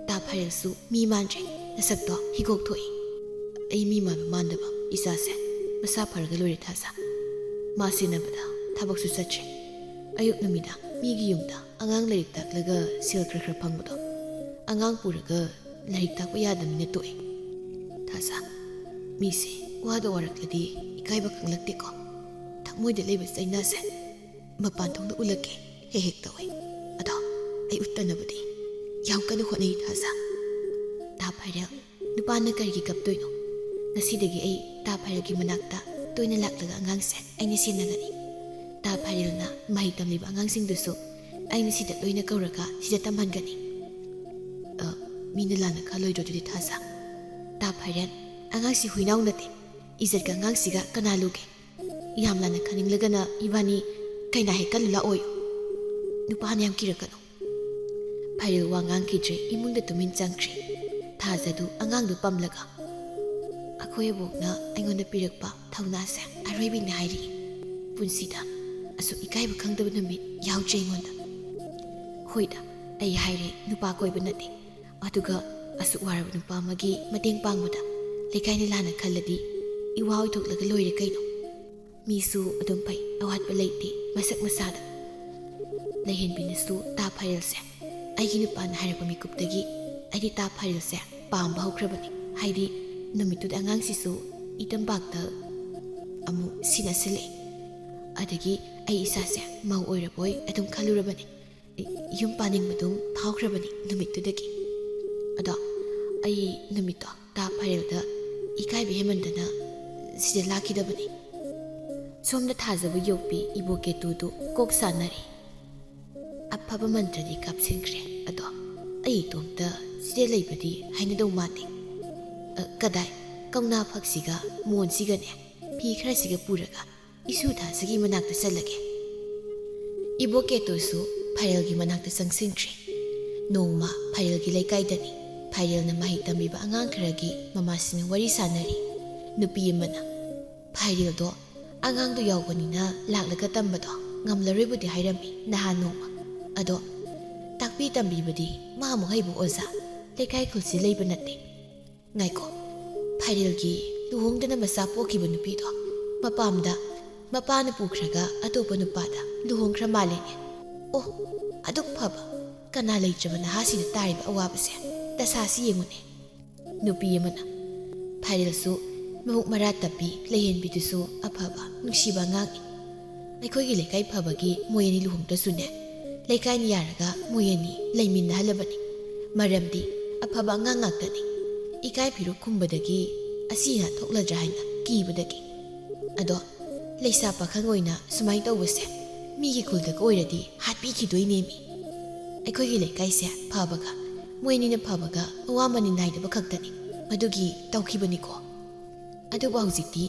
ꯇꯥ ꯐꯥꯏꯔꯦꯜꯁꯨ ꯃꯤ ꯃꯥꯟꯗ꯭ꯔꯦ, ꯅꯁꯛꯇꯣ ꯍꯤꯒꯣꯛ ꯊꯣꯛꯏ꯫ "ꯑꯩ ꯃꯤ ꯃꯥꯟꯕ ꯃꯥꯟꯗꯕ ꯏꯆꯥꯁꯦ ꯃꯁꯥ ꯐꯔꯒ ꯂꯣꯏꯔꯦ ꯊꯥꯖ꯫ ꯃꯥ ꯁꯦꯟꯅꯕꯗ ꯊꯕꯛꯁꯨ ꯆꯠꯇ꯭ꯔꯦ꯫ ꯑꯌꯨꯛ ꯅꯨꯃꯤꯗꯥꯡ ꯃꯤꯒꯤ ꯌꯨꯝꯗ ꯑꯉꯥꯡ ꯂꯥꯏꯔꯤꯛ ꯇꯥꯛꯂꯒ ꯁꯦꯜ ꯈꯔ ꯈꯔ ꯐꯪꯕꯗꯣ ꯑꯉꯥꯡ ꯄꯨꯔꯒ ꯂꯥꯏꯔꯤꯛ ꯇꯥꯛꯄ ꯌꯥꯗꯕꯅꯤꯅ ꯇꯣꯛꯑꯦ꯫ ꯊꯥꯖ, ꯃꯤꯁꯦ ꯋꯥꯗ ꯋꯥꯔꯛꯂꯗꯤ ꯏꯀꯥꯏꯕ ꯈꯪꯂꯛꯇꯦꯀꯣ꯫ ꯊꯃꯣꯏꯗ ꯂꯩꯕ ꯆꯩꯅꯥꯁꯦ ꯃꯄꯥꯟ ꯊꯣꯡꯗ ꯎꯠꯂꯛꯀꯦ꯫ ꯍꯦꯛ ꯍꯦꯛ ꯇꯧꯋꯦ꯫ ꯑꯗꯣ ꯑꯩ ꯎꯠꯇꯅꯕꯗꯤ ꯌꯥꯝ ꯀꯟꯅ ꯍꯣꯠꯅꯩ ꯊꯥꯖ꯫ ꯇꯥ ꯐꯥꯏꯔꯦꯜ, ꯅꯨꯄꯥꯅ ꯀꯔꯤꯒꯤ ꯀꯞꯇꯣꯏꯅꯣ? ꯉꯁꯤꯗꯒꯤ ꯑꯩ ꯇꯥ ꯐꯥꯏꯔꯦꯜꯒꯤ ꯃꯅꯥꯛꯇ ꯇꯣꯏꯅ ꯂꯥꯛꯂꯒ ꯑꯉꯥꯡꯁꯦ ꯑꯩꯅ ꯁꯦꯟꯅꯒꯅꯤ꯫ ꯇꯥ ꯐꯥꯏꯔꯦꯜꯅ ꯃꯍꯩ ꯇꯝꯂꯤꯕ ꯑꯉꯥꯡꯁꯤꯡꯗꯨꯁꯨ ꯑꯩꯅ ꯁꯤꯗ ꯂꯣꯏꯅ ꯀꯧꯔꯒ ꯁꯤꯗ ꯇꯝꯍꯟꯒꯅꯤ꯫ ꯑ, ꯃꯤꯅ ꯂꯥꯟꯅ ꯈꯜꯂꯣꯏꯗ꯭ꯔꯣ ꯑꯗꯨꯗꯤ ꯊꯥꯖ? ꯇꯥ ꯐꯥꯏꯔꯦꯜ, ꯑꯉꯥꯡꯁꯤ ꯍꯨꯏꯅꯥꯎ ꯅꯠꯇꯦ꯫ ꯏꯖꯠꯀ ꯑꯉꯥꯡꯁꯤꯒ ꯀꯅꯥ ꯂꯨꯒꯦ? ꯌꯥꯝ ꯂꯥꯟꯅ ꯈꯟꯅꯤꯡꯂꯒꯅ ꯏꯕꯥꯅꯤ ꯀꯩꯅꯥ ꯍꯦꯛ ꯀꯜꯂꯨ ꯂꯥꯛꯑꯣꯏ꯫ ꯅꯨꯄꯥꯅ ꯌꯥꯝ ꯀꯤꯔꯛꯀꯅꯨ꯫ ꯐꯥꯏꯔꯦꯜ ꯋꯥ ꯉꯥꯡꯈꯤꯗ꯭ꯔꯦ, ꯏꯃꯨꯡꯗ ꯇꯨꯃꯤꯟ ꯆꯪꯈ꯭ꯔꯦ꯫ ꯊꯥꯖꯗꯨ ꯑꯉꯥꯡꯗꯨ ꯄꯝꯂꯒ, "ꯑꯩꯈꯣꯏ ꯑꯕꯣꯛꯅ ꯑꯩꯉꯣꯟꯗ ꯄꯤꯔꯛꯄ ꯊꯧꯅꯥꯁꯦ ꯑꯔꯣꯏꯕꯤꯅꯦ ꯍꯥꯏꯔꯛꯏ꯫ ꯄꯨꯟꯁꯤꯗ ꯑꯁꯨꯛ ꯏꯀꯥꯏꯕ ꯈꯪꯗꯕ ꯅꯨꯃꯤꯠ ꯌꯥꯎꯗ꯭ꯔꯤ ꯑꯩꯉꯣꯟꯗ꯫ ꯍꯣꯏꯗ, ꯑꯩ ꯍꯥꯏꯔꯦ, ꯅꯨꯄꯥ ꯀꯣꯏꯕ ꯅꯠꯇꯦ꯫ ꯑꯗꯨꯒ ꯑꯁꯨꯛ ꯋꯥꯔꯕ ꯅꯨꯄꯥ ꯑꯃꯒꯤ ꯃꯇꯦꯡ ꯄꯥꯡꯕꯗ ꯂꯩꯀꯥꯏꯅ ꯂꯥꯟꯅ ꯈꯜꯂꯗꯤ ꯏꯋꯥ ꯑꯣꯏꯊꯣꯛꯂꯒ ꯂꯣꯏꯔꯦ ꯀꯩꯅꯣ꯫ ꯃꯤꯁꯨ ꯑꯗꯨꯝ ꯐꯩ, ꯑꯋꯥꯠꯄ ꯂꯩꯇꯦ ꯃꯁꯛ ꯃꯁꯥꯗ"꯫ ꯂꯩꯍꯦꯟꯕꯤꯅꯁꯨ ꯇꯥ ꯐꯥꯏꯔꯦꯜꯁꯦ ꯑꯩꯒꯤ ꯅꯨꯄꯥꯅ ꯍꯥꯏꯔꯛꯄ ꯃꯤꯀꯨꯞꯇꯒꯤ ꯑꯩꯗꯤ ꯇꯥ ꯐꯥꯏꯔꯦꯜꯁꯦ ꯄꯥꯝꯕ ꯍꯧꯈ꯭ꯔꯕꯅꯤ꯫ ꯍꯥꯏꯗꯤ ꯅꯨꯃꯤꯠꯇꯨꯗ ꯑꯉꯥꯡꯁꯤꯁꯨ ꯏꯇꯝꯄꯥꯛꯇ ꯑꯃꯨꯛ ꯁꯤꯟꯅꯁꯤꯜꯂꯛꯑꯦ꯫ ꯑꯗꯒꯤ ꯑꯩ ꯏꯁꯥꯁꯦ ꯃꯧ ꯑꯣꯏꯔꯕꯣꯏ ꯑꯗꯨꯝ ꯈꯜꯂꯨꯔꯕꯅꯤ꯫ ꯌꯨꯝ ꯄꯥꯅꯤꯡꯕꯗꯨꯝ ꯐꯥꯎꯈ꯭ꯔꯕꯅꯤ ꯅꯨꯃꯤꯠꯇꯨꯗꯒꯤ꯫ ꯑꯗꯣ ꯑꯩ ꯅꯨꯃꯤꯠꯇꯣ ꯇꯥ ꯐꯥꯏꯔꯦꯜꯗ ꯏꯀꯥꯏꯕ ꯍꯦꯟꯃꯟꯗꯅ ꯁꯤꯗ ꯂꯥꯛꯈꯤꯗꯕꯅꯤ꯫ ꯁꯣꯝꯗ ꯊꯥꯖꯕ ꯌꯣꯛꯄꯤ ꯏꯕꯣ ꯀꯦꯇꯨꯗꯨ ꯀꯣꯛ ꯁꯥꯟꯅꯔꯤ꯫ ꯑꯐꯕ ꯃꯟꯇ꯭ꯔꯗꯤ ꯀꯥꯞꯁꯤꯟꯈ꯭ꯔꯦ꯫ ꯑꯗꯣ ꯑꯩ ꯏꯇꯣꯝꯇ ꯁꯤꯗ ꯂꯩꯕꯗꯤ ꯍꯩꯅꯗꯧ ꯃꯥꯟꯗꯦ꯫ ꯑ, ꯀꯗꯥꯏ, ꯀꯧꯅꯥ ꯐꯛꯁꯤꯒ ꯃꯣꯟꯁꯤꯒꯅꯦ, ꯐꯤ ꯈꯔꯁꯤꯒ ꯄꯨꯔꯒ ꯏꯁꯨ ꯊꯥꯖꯒꯤ ꯃꯅꯥꯛꯇ ꯆꯠꯂꯒꯦ꯫ ꯏꯕꯣ ꯀꯦꯇꯨꯁꯨ ꯐꯥꯏꯔꯦꯜꯒꯤ ꯃꯅꯥꯛꯇ ꯆꯪꯁꯤꯟꯈ꯭ꯔꯦ꯫ ꯅꯣꯡꯃ ꯐꯥꯏꯔꯦꯜꯒꯤ ꯂꯩꯀꯥꯏꯗꯅꯤ꯫ ꯐꯥꯏꯔꯦꯜꯅ ꯃꯍꯩ ꯇꯝꯕꯤꯕ ꯑꯉꯥꯡ ꯈꯔꯒꯤ ꯃꯃꯥꯁꯤꯡꯅ ꯋꯥꯔꯤ ꯁꯥꯟꯅꯔꯤ꯫ ꯅꯨꯄꯤ ꯑꯃꯅ, "ꯐꯥꯏꯔꯦꯜꯗꯣ ꯑꯉꯥꯡꯗꯣ ꯌꯥꯎꯕꯅꯤꯅ ꯂꯥꯛꯂꯒ ꯇꯝꯕꯗꯣ ꯉꯝꯂꯔꯣꯏꯕꯨꯗꯤ ꯍꯥꯏꯔꯝꯃꯤ ꯅꯍꯥꯟ ꯅꯣꯡꯃ꯫ ꯑꯗꯣ ꯇꯥꯛꯄꯤ ꯇꯝꯕꯤꯕꯗꯤ ꯃꯥꯃꯨꯛ ꯍꯩꯕ ꯑꯣꯖꯥ ꯂꯩꯀꯥꯏ ꯈꯨꯜꯁꯤ ꯂꯩꯕ ꯅꯠꯇꯦ꯫ ꯉꯥꯏꯈꯣ, ꯐꯥꯏꯔꯦꯜꯒꯤ ꯂꯨꯍꯣꯡꯗꯅ ꯃꯆꯥ ꯄꯣꯛꯈꯤꯕ ꯅꯨꯄꯤꯗꯣ ꯃꯄꯥꯝꯗ ꯃꯄꯥꯅ ꯄꯨꯈ꯭ꯔꯒ ꯑꯇꯣꯞꯄ ꯅꯨꯄꯥꯗ ꯂꯨꯍꯣꯡꯈ꯭ꯔ ꯃꯥꯜꯂꯦꯅꯦ꯫ ꯑꯣ, ꯑꯗꯨꯛ ꯐꯕ, ꯀꯅꯥ ꯂꯩꯇ꯭ꯔꯕ ꯅꯍꯥꯁꯤꯗ ꯇꯥꯔꯤꯕ ꯑꯋꯥꯕꯁꯦ, ꯗꯁꯥꯁꯤ ꯌꯦꯡꯉꯨꯅꯦ"꯫ ꯅꯨꯄꯤ ꯑꯃꯅ, "ꯐꯥꯏꯔꯦꯜꯁꯨ ꯃꯕꯨꯛ ꯃꯔꯥ ꯇꯞꯄꯤ, ꯂꯩꯍꯦꯟꯕꯤꯗꯨꯁꯨ ꯑꯐꯕ, ꯅꯨꯡꯁꯤꯕ ꯑꯉꯥꯡꯅꯤ꯫ ꯑꯩꯈꯣꯏꯒꯤ ꯂꯩꯀꯥꯏ ꯐꯕꯒꯤ ꯃꯣꯏ ꯑꯅꯤ ꯂꯨꯍꯣꯡꯗ꯭ꯔꯁꯨꯅꯦ, ꯂꯩꯀꯥꯏꯅ ꯌꯥꯔꯒ ꯃꯣꯏ ꯑꯅꯤ ꯂꯩꯃꯤꯟꯅꯍꯜꯂꯕꯅꯤ꯫ ꯃꯔꯝꯗꯤ ꯑꯐꯕ ꯑꯉꯥꯡ ꯉꯥꯛꯇꯅꯤ꯫ ꯏꯀꯥꯏ ꯐꯤꯔꯨꯛ ꯈꯨꯝꯕꯗꯒꯤ ꯑꯁꯤ ꯑꯅꯥ ꯊꯣꯛꯂꯗ꯭ꯔꯥ ꯍꯥꯏꯅ ꯀꯤꯕꯗꯒꯤ꯫ ꯑꯗꯣ ꯂꯩꯁꯥ ꯄꯥꯈꯪ ꯑꯣꯏꯅ ꯁꯨꯃꯥꯏꯅ ꯇꯧꯕꯁꯦ ꯃꯤꯒꯤ ꯈꯨꯜꯗꯒ ꯑꯣꯏꯔꯗꯤ ꯍꯥꯠꯄꯤꯈꯤꯗꯣꯏꯅꯦꯃꯤ꯫ ꯑꯩꯈꯣꯏꯒꯤ ꯂꯩꯀꯥꯏꯁꯦ ꯐꯕꯒ ꯃꯣꯏ ꯑꯅꯤꯅ ꯐꯕꯒ ꯑꯋꯥ ꯃꯅꯤ ꯅꯥꯏꯗꯕ ꯈꯛꯇꯅꯤ꯫ ꯃꯗꯨꯒꯤ ꯇꯧꯈꯤꯕꯅꯤꯀꯣ꯫ ꯑꯗꯨꯕꯨ ꯍꯧꯖꯤꯛꯇꯤ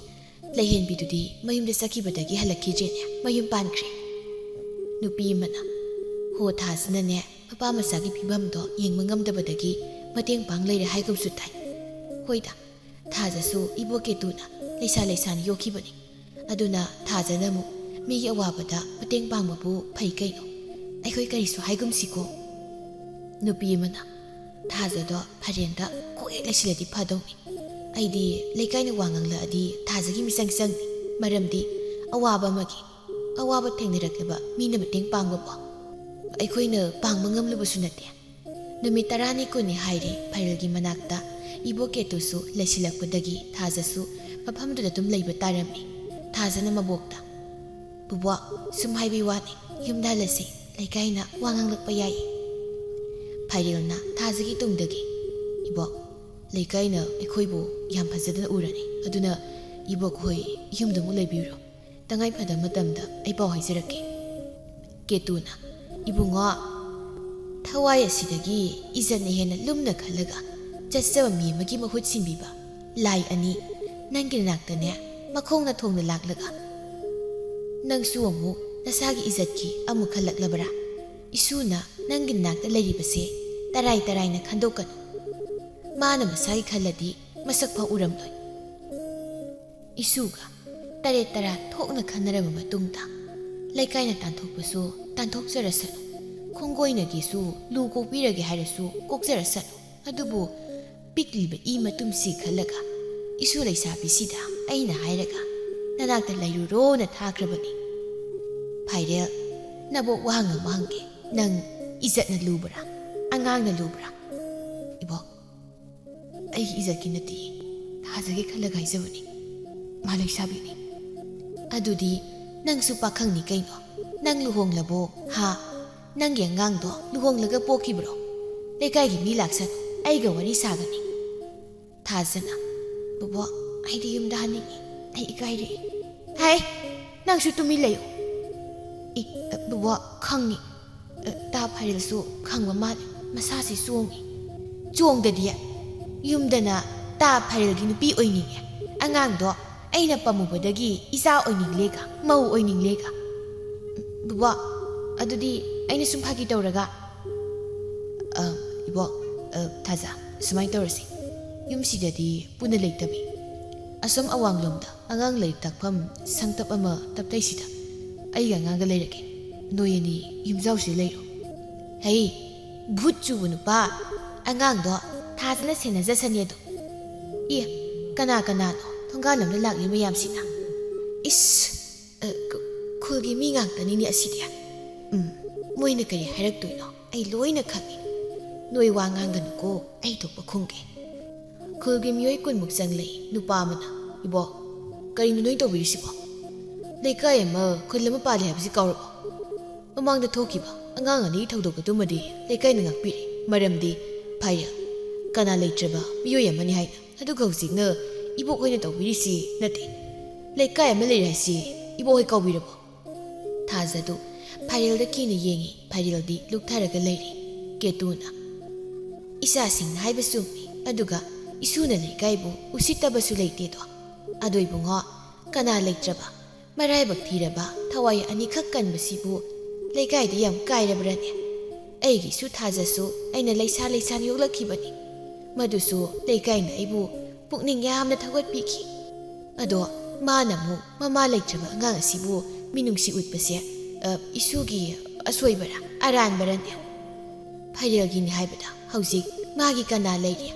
ꯂꯩꯍꯦꯟꯕꯤꯗꯨꯗꯤ ꯃꯌꯨꯝꯗ ꯆꯠꯈꯤꯕꯗꯒꯤ ꯍꯜꯂꯛꯈꯤꯗ꯭ꯔꯦꯅꯦ, ꯃꯌꯨꯝ ꯄꯥꯟꯈ꯭ꯔꯦ꯫ ꯅꯨꯄꯤ ꯑꯃꯅ, ꯍꯣ, ꯊꯥꯁꯤꯅꯅꯦ ꯃꯄꯥ ꯃꯆꯥꯒꯤ ꯐꯤꯕꯝꯗꯣ ꯌꯦꯡꯕ ꯉꯝꯗꯕꯗꯒꯤ ꯃꯇꯦꯡ ꯄꯥꯡ ꯂꯩꯔꯦ ꯍꯥꯏꯒꯨꯝꯁꯨ ꯇꯥꯏ꯫ ꯍꯣꯏꯗ, ꯊꯥꯖꯁꯨ ꯏꯕꯣ ꯀꯦꯇꯨꯅ ꯂꯩꯁꯥ ꯂꯩꯁꯥꯅ ꯌꯣꯛꯈꯤꯕꯅꯤ꯫ ꯑꯗꯨꯅ ꯊꯥꯖꯅ ꯑꯃꯨꯛ ꯃꯤꯒꯤ ꯑꯋꯥꯕꯗ ꯃꯇꯦꯡ ꯄꯥꯡꯕꯕꯨ ꯐꯩ ꯀꯩꯅꯣ? ꯑꯩꯈꯣꯏ ꯀꯔꯤꯁꯨ ꯍꯥꯏꯒꯨꯝꯁꯤꯀꯣ꯫ ꯅꯨꯄꯤ ꯑꯃꯅ, ꯊꯥꯖꯗꯣ ꯐꯔꯦꯟꯗ ꯀꯣꯛ ꯍꯦꯛ ꯂꯩꯁꯤꯜꯂꯗꯤ ꯐꯗꯧꯅꯤ꯫ ꯑꯩꯗꯤ ꯂꯩꯀꯥꯏꯅ ꯋꯥ ꯉꯥꯡꯂꯛꯑꯗꯤ ꯊꯥꯖꯒꯤ ꯃꯤꯆꯪ ꯆꯪꯅꯤ꯫ ꯃꯔꯝꯗꯤ ꯑꯋꯥꯕ ꯑꯃꯒꯤ ꯑꯋꯥꯕ ꯊꯦꯡꯅꯔꯛꯂꯕ ꯃꯤꯅ ꯃꯇꯦꯡ ꯄꯥꯡꯕꯕꯨ ꯑꯩꯈꯣꯏꯅ ꯄꯥꯡꯕ ꯉꯝꯂꯨꯕꯁꯨ ꯅꯠꯇꯦ꯫ ꯅꯨꯃꯤꯠ ꯇꯔꯥꯅꯤ ꯀꯨꯟꯅꯤ ꯍꯥꯏꯔꯦ ꯐꯥꯏꯔꯦꯜꯒꯤ ꯃꯅꯥꯛꯇ ꯏꯕꯣ ꯀꯦꯇꯨꯁꯨ ꯂꯩꯁꯤꯜꯂꯛꯄꯗꯒꯤ ꯊꯥꯖꯁꯨ ꯃꯐꯝꯗꯨꯗ ꯑꯗꯨꯝ ꯂꯩꯕ ꯇꯥꯔꯝꯃꯤ꯫ ꯊꯥꯖꯅ ꯃꯕꯣꯛꯇ, "ꯕꯨꯕꯣꯛ, ꯁꯨꯝ ꯍꯥꯏꯕꯤ ꯋꯥꯅꯤ, ꯌꯨꯝꯗ ꯍꯜꯂꯁꯤ, ꯂꯩꯀꯥꯏꯅ ꯋꯥ ꯉꯥꯡꯂꯛꯄ ꯌꯥꯏ꯫" ꯐꯥꯏꯔꯦꯜꯅ ꯊꯥꯖꯒꯤ ꯇꯨꯡꯗꯒꯤ, "ꯏꯕꯣꯛ, ꯂꯩꯀꯥꯏꯅ ꯑꯩꯈꯣꯏꯕꯨ ꯌꯥꯝ ꯐꯖꯗꯅ ꯎꯔꯅꯤ, ꯑꯗꯨꯅ ꯏꯕꯣꯛ ꯍꯣꯏ ꯌꯨꯝꯗ ꯑꯃꯨꯛ ꯂꯩꯕꯤꯔꯣ꯫ ꯇꯉꯥꯏ ꯐꯗꯕ ꯃꯇꯝꯗ ꯑꯩ ꯄꯥꯎ ꯍꯥꯏꯖꯔꯛꯀꯦ꯫" ꯀꯦꯇꯨꯅ, "ꯏꯕꯨꯡꯉꯣ, ꯊꯋꯥꯏ ꯑꯁꯤꯗꯒꯤ ꯏꯖꯠꯅ ꯍꯦꯟꯅ ꯂꯨꯝꯅ ꯈꯜꯂꯒ ꯆꯠꯆꯕ ꯃꯤ ꯑꯃꯒꯤ ꯃꯍꯨꯠ ꯁꯤꯟꯕꯤꯕ ꯂꯥꯏ ꯑꯅꯤ ꯅꯪꯒꯤ ꯅꯥꯛꯇꯅꯦ ꯃꯈꯣꯡꯅ ꯊꯣꯡꯅ ꯂꯥꯛꯂꯒ ꯅꯪꯁꯨ ꯑꯃꯨꯛ ꯅꯁꯥꯒꯤ ꯏꯖꯠꯀꯤ ꯑꯃꯨꯛ ꯈꯜꯂꯛꯂꯕ꯭ꯔꯥ? ꯏꯁꯨꯅ ꯅꯪꯒꯤ ꯅꯥꯛꯇ ꯂꯩꯔꯤꯕꯁꯦ ꯇꯔꯥꯏ ꯇꯔꯥꯏꯅ ꯈꯟꯗꯣꯛꯀꯅꯨ꯫ ꯃꯥꯅ ꯃꯁꯥꯒꯤ ꯈꯜꯂꯗꯤ ꯃꯁꯛ ꯐꯥꯎ ꯎꯔꯝꯂꯣꯏ꯫" ꯏꯁꯨꯒ ꯇꯔꯦꯠ ꯇꯔꯥ ꯊꯣꯛꯅ ꯈꯟꯅꯔꯕ ꯃꯇꯨꯡꯗ, ꯂꯩꯀꯥꯏꯅ ꯇꯥꯟꯊꯣꯛꯄꯁꯨ ꯇꯥꯟꯊꯣꯛꯆꯔꯁꯅꯨ, ꯈꯣꯡꯒꯣꯏꯅꯒꯤꯁꯨ ꯂꯨ ꯀꯣꯛꯄꯤꯔꯒꯦ ꯍꯥꯏꯔꯁꯨ ꯀꯣꯛꯆꯔꯁꯅꯨ, ꯑꯗꯨꯕꯨ ꯄꯤꯛꯂꯤꯕ ꯏ ꯃꯇꯨꯝꯁꯤ ꯈꯜꯂꯒ ꯏꯁꯨ ꯂꯩꯁꯥꯕꯤꯁꯤꯗ ꯑꯩꯅ ꯍꯥꯏꯔꯒ ꯅꯅꯥꯛꯇ ꯂꯩꯔꯨꯔꯣꯅ ꯊꯥꯈ꯭ꯔꯕꯅꯤ꯫ ꯐꯥꯏꯔꯦꯜ, ꯅꯕꯣꯛ ꯋꯥꯍꯪ ꯑꯃ ꯍꯪꯒꯦ, ꯅꯪ ꯏꯖꯠꯅ ꯂꯨꯕ꯭ꯔꯥ, ꯑꯉꯥꯡꯅ ꯂꯨꯕ꯭ꯔꯥ? ꯏꯕꯣꯛ, ꯑꯩꯒꯤ ꯏꯖꯠꯀꯤ ꯅꯠꯇꯦ, ꯊꯥꯖꯒꯦ ꯈꯜꯂꯒ ꯍꯥꯏꯖꯕꯅꯤ꯫ ꯃꯥ ꯂꯩꯁꯥꯕꯤꯅꯤ꯫ ꯑꯗꯨꯗꯤ ꯅꯪꯁꯨ ꯄꯥꯈꯪꯅꯤ ꯀꯩꯅꯣ? ꯅꯪ ꯂꯨꯍꯣꯡꯂꯕꯣ? ꯍꯥ? ꯅꯪꯒꯤ ꯑꯉꯥꯡꯗꯣ ꯂꯨꯍꯣꯡꯂꯒ ꯄꯣꯛꯈꯤꯕ꯭ꯔꯣ? ꯂꯩꯀꯥꯏꯒꯤ ꯃꯤ ꯂꯥꯛꯁꯅꯨ, ꯑꯩꯒ ꯋꯥꯔꯤ ꯁꯥꯒꯅꯤ꯫ ꯊꯥꯖꯅ, "ꯕꯣꯕꯣ, ꯑꯩꯗꯤ ꯌꯨꯝꯗ ꯍꯟꯅꯤꯡꯉꯤ, ꯑꯩ ꯏꯀꯥꯏꯔꯛꯑꯦ꯫" "ꯍꯥꯏ, ꯅꯪꯁꯨ ꯇꯨꯃꯤꯟ ꯂꯩꯌꯨ꯫" "ꯏ, ꯕꯣꯕꯣ, ꯈꯪꯉꯤ꯫ ꯇꯥ ꯐꯥꯔꯤꯜꯁꯨ ꯈꯪꯕ ꯃꯥꯜꯂꯦ, ꯃꯁꯥꯁꯤ ꯆꯣꯡꯉꯤ꯫" "ꯆꯣꯡꯗꯗꯤ꯫ ꯌꯨꯝꯗꯅ ꯇꯥ ꯐꯥꯔꯤꯜꯒꯤ ꯅꯨꯄꯤ ꯑꯣꯏꯅꯤꯡꯉꯦ, ꯑꯉꯥꯡꯗꯣ ꯑꯩꯅ ꯄꯝꯃꯨꯕꯗꯒꯤ ꯏꯆꯥ ꯑꯣꯏꯅꯤꯡꯂꯦꯒ, ꯃꯧ ꯑꯣꯏꯅꯤꯡꯂꯦꯒ꯫" "ꯕꯕꯥ, ꯑꯗꯨꯗꯤ ꯑꯩꯅ ꯁꯨꯝ ꯐꯥꯒꯤ ꯇꯧꯔꯒ꯫" "ꯑ, ꯏꯕꯣ, ꯑ, ꯊꯥꯖ, ꯁꯨꯃꯥꯏꯅ ꯇꯧꯔꯁꯤ꯫ ꯌꯨꯝꯁꯤꯗꯗꯤ ꯄꯨꯟꯅ ꯂꯩꯇꯕꯤ꯫ ꯑꯁꯣꯝ ꯑꯋꯥꯡꯂꯣꯝꯗ ꯑꯉꯥꯡ ꯂꯥꯏꯔꯤꯛ ꯇꯥꯛꯐꯝ ꯁꯪꯇꯞ ꯑꯃ ꯇꯞꯇꯩꯁꯤꯗ ꯑꯩꯒ ꯑꯉꯥꯡꯒ ꯂꯩꯔꯒꯦ꯫ ꯅꯣꯏ ꯑꯅꯤ ꯌꯨꯝꯖꯥꯎꯁꯤꯗ ꯂꯩꯔꯣ꯫" "ꯍꯩ, ꯚꯨꯠ ꯆꯨꯕ ꯅꯨꯄꯥ, ꯑꯉꯥꯡꯗꯣ ꯊꯥꯖꯅ ꯁꯦꯟꯅꯖꯁꯅꯤ ꯑꯗꯣ꯫ ꯑꯦ, ꯀꯅꯥ ꯀꯅꯥꯅꯣ ꯊꯣꯡꯒꯥꯜꯂꯣꯝꯗ ꯂꯥꯛꯂꯤ ꯃꯌꯥꯝꯁꯤꯅ? ꯏꯁ, ꯑ, ꯈꯨ-, ꯈꯨꯜꯒꯤ ꯃꯤ ꯉꯥꯛꯇꯅꯤꯅꯦ ꯑꯁꯤꯗꯤ꯫ ꯎꯝ, ꯃꯣꯏꯅ ꯀꯔꯤ ꯍꯥꯏꯔꯛꯇꯣꯏꯅꯣ ꯑꯩ ꯂꯣꯏꯅ ꯈꯪꯉꯤ꯫ ꯅꯣꯏ ꯋꯥ ꯉꯥꯡꯒꯅꯨꯀꯣ, ꯑꯩ ꯊꯣꯛꯄ ꯈꯨꯝꯒꯦ꯫" ꯈꯨꯜꯒꯤ ꯃꯤꯑꯣꯏ ꯀꯨꯟꯃꯨꯛ ꯆꯪꯂꯛꯏ꯫ ꯅꯨꯄꯥ ꯑꯃꯅ, "ꯏꯕꯣ, ꯀꯔꯤꯅꯣ ꯅꯣꯏ ꯇꯧꯕꯤꯔꯤꯁꯤꯕꯣ? ꯂꯩꯀꯥꯏ ꯑꯃ ꯈꯨꯜ ꯑꯃ ꯄꯥꯜꯂꯤ ꯍꯥꯏꯕꯁꯤ ꯀꯥꯎꯔꯕꯣ? ꯃꯃꯥꯡꯗ ꯊꯣꯛꯈꯤꯕ ꯑꯉꯥꯡ ꯑꯅꯤꯒꯤ ꯊꯧꯗꯣꯛ ꯑꯗꯨꯃꯗꯤ ꯂꯩꯀꯥꯏꯅ ꯉꯥꯛꯄꯤꯔꯦ, ꯃꯔꯝꯗꯤ ꯐꯥꯏꯔꯦꯜ, ꯀꯅꯥ ꯂꯩꯇ꯭ꯔꯕ ꯃꯤꯑꯣꯏ ꯑꯃꯅꯤ ꯍꯥꯏꯅ꯫ ꯑꯗꯨꯒ ꯍꯧꯖꯤꯛꯅ ꯏꯕꯣꯛ ꯍꯣꯏꯅ ꯇꯧꯕꯤꯔꯤꯁꯤ ꯅꯠꯇꯦ꯫ ꯂꯩꯀꯥꯏ ꯑꯃ ꯂꯩꯔꯦ ꯍꯥꯏꯁꯤ ꯏꯕꯣꯛ ꯍꯣꯏ ꯀꯧꯕꯤꯔꯕꯣ?" ꯊꯥꯖꯗꯨ ꯐꯥꯏꯔꯦꯜꯗ ꯀꯤꯅ ꯌꯦꯡꯉꯤ꯫ ꯐꯥꯏꯔꯦꯜꯗꯤ ꯂꯨꯛꯊꯔꯒ ꯂꯩꯔꯤ꯫ ꯀꯦꯇꯨꯅ, "ꯏꯆꯥꯁꯤꯡꯅ ꯍꯥꯏꯕ ꯆꯨꯝꯃꯤ, ꯑꯗꯨꯒ ꯏꯁꯨꯅ ꯂꯩꯀꯥꯏꯕꯨ ꯎꯁꯤꯠꯇꯕꯁꯨ ꯂꯩꯇꯦꯗꯣ꯫ ꯑꯗꯣ ꯏꯕꯨꯡꯉꯣ, ꯀꯅꯥ ꯂꯩꯇ꯭ꯔꯕ, ꯃꯔꯥꯏꯕꯛ ꯊꯤꯔꯕ ꯊꯋꯥꯏ ꯑꯅꯤꯈꯛ ꯀꯟꯕꯁꯤꯕꯨ ꯂꯩꯀꯥꯏꯗ ꯌꯥꯝ ꯀꯥꯏꯔꯕ꯭ꯔꯅꯦ? ꯑꯩꯒꯤꯁꯨ ꯊꯥꯖꯁꯨ ꯑꯩꯅ ꯂꯩꯁꯥ ꯂꯩꯁꯥꯅ ꯌꯣꯛꯂꯛꯈꯤꯕꯅꯤ꯫ ꯃꯗꯨꯁꯨ ꯂꯩꯀꯥꯏꯅ ꯑꯩꯕꯨ ꯄꯨꯛꯅꯤꯡ ꯌꯥꯝꯅ ꯊꯧꯒꯠꯄꯤꯈꯤ꯫ ꯑꯗꯣ ꯃꯥꯅ ꯑꯃꯨꯛ ꯃꯃꯥ ꯂꯩꯇ꯭ꯔꯕ ꯑꯉꯥꯡ ꯑꯁꯤꯕꯨ ꯃꯤꯅꯨꯡꯁꯤ ꯎꯠꯄꯁꯦ, ꯑ, ꯏꯁꯨꯒꯤ ꯑꯁꯣꯏꯕꯔꯥ, ꯑꯔꯥꯟꯕꯔꯅꯦ? ꯐꯥꯏꯔꯦꯜꯒꯤꯅꯤ ꯍꯥꯏꯕꯗ ꯍꯧꯖꯤꯛ ꯃꯥꯒꯤ ꯀꯅꯥ ꯂꯩꯔꯤ?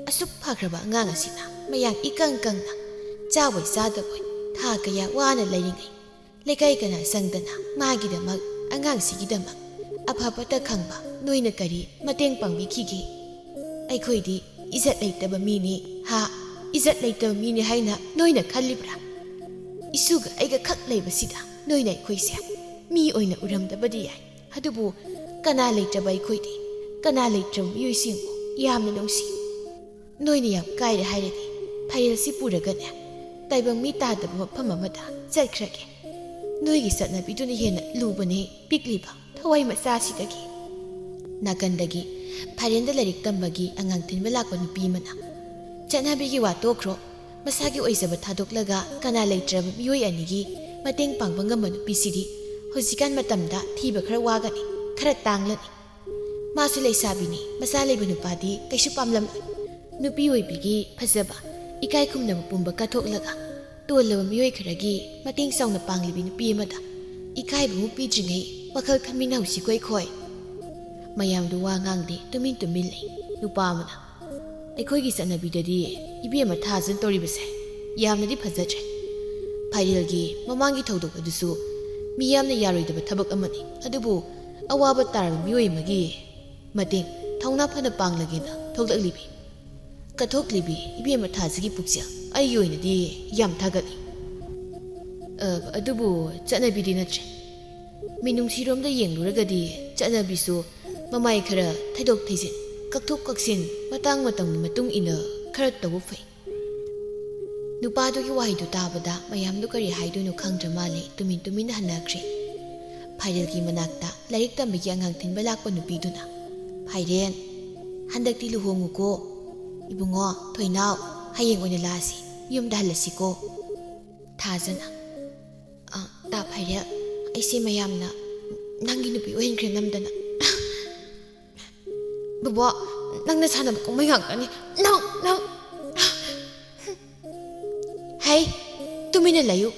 ꯑꯁꯨꯛ ꯐꯈ꯭ꯔꯕ ꯑꯉꯥꯡ ꯑꯁꯤꯅ ꯃꯌꯥꯡ ꯏꯀꯪ ꯀꯪꯅ, ꯆꯥꯕꯣꯏ ꯆꯥꯗꯕꯣꯏ ꯊꯥ ꯀꯌꯥ ꯋꯥꯅ ꯂꯩꯔꯤꯉꯩ, ꯂꯩꯀꯥꯏ ꯀꯅꯥ ꯆꯪꯗꯅ ꯃꯥꯒꯤꯗꯃꯛ, ꯑꯉꯥꯡꯁꯤꯒꯤꯗꯃꯛ ꯑꯐ ꯐꯠꯇ ꯈꯪꯕ ꯅꯣꯏꯅ ꯀꯔꯤ ꯃꯇꯦꯡ ꯄꯥꯡꯕꯤꯈꯤꯒꯦ? ꯑꯩꯈꯣꯏꯗꯤ ꯏꯖꯠ ꯂꯩꯇꯕ ꯃꯤꯅꯤ, ꯍꯥ? ꯏꯖꯠ ꯂꯩꯇꯕ ꯃꯤꯅꯤ ꯍꯥꯏꯅ ꯅꯣꯏꯅ ꯈꯜꯂꯤꯕ꯭ꯔꯥ? ꯏꯁꯨꯒ ꯑꯩꯒ ꯈꯛ ꯂꯩꯕꯁꯤꯗ ꯅꯣꯏꯅ ꯑꯩꯈꯣꯏꯁꯦ ꯃꯤ ꯑꯣꯏꯅ ꯎꯔꯝꯗꯕꯗꯤ ꯌꯥꯏ, ꯑꯗꯨꯕꯨ ꯀꯅꯥ ꯂꯩꯇ꯭ꯔꯕ ꯑꯩꯈꯣꯏꯗꯤ, ꯀꯅꯥ ꯂꯩꯇ꯭ꯔꯕ ꯃꯤꯑꯣꯏꯁꯤꯡꯕꯨ ꯌꯥꯝꯅ ꯅꯨꯡꯁꯤ꯫ ꯅꯣꯏꯅ ꯌꯥꯝ ꯀꯥꯏꯔꯦ ꯍꯥꯏꯔꯗꯤ ꯐꯥꯏꯔꯦꯜꯁꯤ ꯄꯨꯔꯒꯅꯦ, ꯇꯥꯏꯕꯪ ꯃꯤ ꯇꯥꯗꯕ ꯃꯐꯝ ꯑꯃꯗ ꯆꯠꯈ꯭ꯔꯒꯦ꯫ ꯅꯣꯏꯒꯤ ꯆꯠꯅꯕꯤꯗꯨꯅ ꯍꯦꯟꯅ ꯂꯨꯕꯅꯦ, ꯄꯤꯛꯂꯤꯕ ꯊꯋꯥꯏ ꯃꯆꯥꯁꯤꯗꯒꯤ꯫ ꯅꯥꯀꯟꯗꯒꯤ ꯐꯥꯏꯔꯦꯟꯗ ꯂꯥꯏꯔꯤꯛ ꯇꯝꯕꯒꯤ ꯑꯉꯥꯡ ꯊꯤꯟꯕ ꯂꯥꯛꯄ ꯅꯨꯄꯤ ꯑꯃꯅ, "ꯆꯠꯅꯕꯤꯒꯤ ꯋꯥ ꯇꯣꯛꯈ꯭ꯔꯣ, ꯃꯁꯥꯒꯤ ꯑꯣꯏꯖꯕ ꯊꯥꯗꯣꯛꯂꯒ ꯀꯅꯥ ꯂꯩꯇ꯭ꯔꯕ ꯃꯤꯑꯣꯏ ꯑꯅꯤꯒꯤ ꯃꯇꯦꯡ ꯄꯥꯡꯕ ꯉꯝꯕ ꯅꯨꯄꯤꯁꯤꯗꯤ ꯍꯧꯖꯤꯛꯀꯥꯟ ꯃꯇꯝꯗ ꯊꯤꯕ ꯈꯔ ꯋꯥꯒꯅꯤ, ꯈꯔ ꯇꯥꯡꯂꯅꯤ꯫ ꯃꯥꯁꯨ ꯂꯩꯁꯥꯕꯤꯅꯤ, ꯃꯆꯥ ꯂꯩꯕ ꯅꯨꯄꯥꯗꯤ ꯀꯩꯁꯨ ꯄꯥꯝꯂꯝꯂꯣꯏ꯫ ꯅꯨꯄꯤ ꯑꯣꯏꯕꯤꯒꯤ ꯐꯖꯕ, ꯏꯀꯥꯏ ꯈꯨꯝꯅꯕ ꯄꯨꯝꯕ ꯀꯠꯊꯣꯛꯂꯒ ꯇꯣꯜꯂꯕ ꯃꯤꯑꯣꯏ ꯈꯔꯒꯤ ꯃꯇꯦꯡ ꯆꯥꯎꯅ ꯄꯥꯡꯂꯤꯕꯤ ꯅꯨꯄꯤ ꯑꯃꯗ ꯏꯀꯥꯏꯕ ꯑꯃꯨꯛ ꯄꯤꯗ꯭ꯔꯤꯉꯩ ꯋꯥꯈꯜ ꯈꯟꯃꯤꯟꯅꯍꯧꯁꯤꯀꯣ ꯑꯩꯈꯣꯏ꯫" ꯃꯌꯥꯝꯗꯨ ꯋꯥ ꯉꯥꯡꯗꯦ, ꯇꯨꯃꯤꯟ ꯇꯨꯃꯤꯟ ꯂꯩ꯫ ꯅꯨꯄꯥ ꯑꯃꯅ, "ꯑꯩꯈꯣꯏꯒꯤ ꯆꯠꯅꯕꯤꯗꯗꯤ ꯏꯕꯦꯝꯃ ꯊꯥꯖꯅ ꯇꯧꯔꯤꯕꯁꯦ ꯌꯥꯝꯅꯗꯤ ꯐꯖꯗ꯭ꯔꯦ꯫ ꯐꯥꯏꯔꯦꯜꯒꯤ ꯃꯃꯥꯡꯒꯤ ꯊꯧꯗꯣꯛ ꯑꯗꯨꯁꯨ ꯃꯤ ꯌꯥꯝꯅ ꯌꯥꯔꯣꯏꯗꯕ ꯊꯕꯛ ꯑꯃꯅꯤ, ꯑꯗꯨꯕꯨ ꯑꯋꯥꯕ ꯇꯥꯔꯕ ꯃꯤꯑꯣꯏ ꯑꯃꯒꯤ ꯃꯇꯦꯡ ꯊꯧꯅꯥ ꯐꯅ ꯄꯥꯡꯂꯒꯦꯅ ꯊꯣꯛꯂꯛꯂꯤꯕꯤ, ꯀꯠꯊꯣꯛꯂꯤꯕꯤ ꯏꯕꯦꯝꯃ ꯊꯥꯖꯒꯤ ꯄꯨꯛꯆꯦꯜ ꯑꯩꯒꯤ ꯑꯣꯏꯅꯗꯤ ꯌꯥꯝ ꯊꯥꯒꯠꯂꯤ꯫ ꯑ, ꯑꯗꯨꯕꯨ ꯆꯠꯅꯕꯤꯗꯤ ꯅꯠꯇ꯭ꯔꯦ꯫ ꯃꯤꯅꯨꯡꯁꯤꯔꯣꯝꯗ ꯌꯦꯡꯂꯨꯔꯒꯗꯤ ꯆꯠꯅꯕꯤꯁꯨ ꯃꯃꯥꯏ ꯈꯔ ꯊꯩꯗꯣꯛ ꯊꯩꯖꯤꯟ, ꯀꯛꯊꯣꯛ ꯀꯛꯁꯤꯟ, ꯃꯇꯥꯡ ꯃꯇꯝꯒꯤ ꯃꯇꯨꯡ ꯏꯟꯅ ꯈꯔ ꯇꯧꯕ ꯐꯩ꯫" ꯅꯨꯄꯥꯗꯨꯒꯤ ꯋꯥꯍꯩꯗꯨ ꯇꯥꯕꯗ ꯃꯌꯥꯝꯗꯨ ꯀꯔꯤ ꯍꯥꯏꯗꯣꯏꯅꯣ ꯈꯪꯗ꯭ꯔ ꯃꯥꯜꯂꯦ, ꯇꯨꯃꯤꯟ ꯇꯨꯃꯤꯟ ꯍꯟꯅꯈ꯭ꯔꯦ꯫ ꯐꯥꯏꯔꯦꯜꯒꯤ ꯃꯅꯥꯛꯇ ꯂꯥꯏꯔꯤꯛ ꯇꯝꯕꯒꯤ ꯑꯉꯥꯡ ꯊꯤꯟꯕ ꯂꯥꯛꯄ ꯅꯨꯄꯤꯗꯨꯅ, "ꯐꯥꯏꯔꯦꯟ, ꯍꯟꯗꯛꯇꯤ ꯂꯨꯍꯣꯡꯉꯨꯀꯣ꯫ ꯏꯕꯨꯡꯉꯣ, ꯊꯣꯏꯅꯥꯎ, ꯍꯌꯦꯡ ꯑꯣꯏꯅ ꯂꯥꯛꯑꯁꯤ, ꯌꯨꯝꯗ ꯍꯜꯂꯁꯤꯀꯣ꯫" ꯊꯥꯖꯅ, "ꯑ, ꯇꯥ ꯐꯥꯏꯔꯦꯜ, ꯑꯩꯁꯦ ꯃꯌꯥꯝꯅ ꯅꯪꯒꯤ ꯅꯨꯄꯤ ꯑꯣꯏꯍꯟꯈ꯭ꯔꯦ ꯅꯝꯗꯅ꯫" "ꯕꯣꯕꯣ, ꯅꯪꯅ ꯁꯥꯟꯅꯕ ꯀꯨꯝꯍꯩ ꯉꯥꯛꯇꯅꯤ꯫ ꯅꯪ, ꯅꯪ!" "ꯍꯩ, ꯇꯨꯃꯤꯟꯅ ꯂꯩꯌꯨ꯫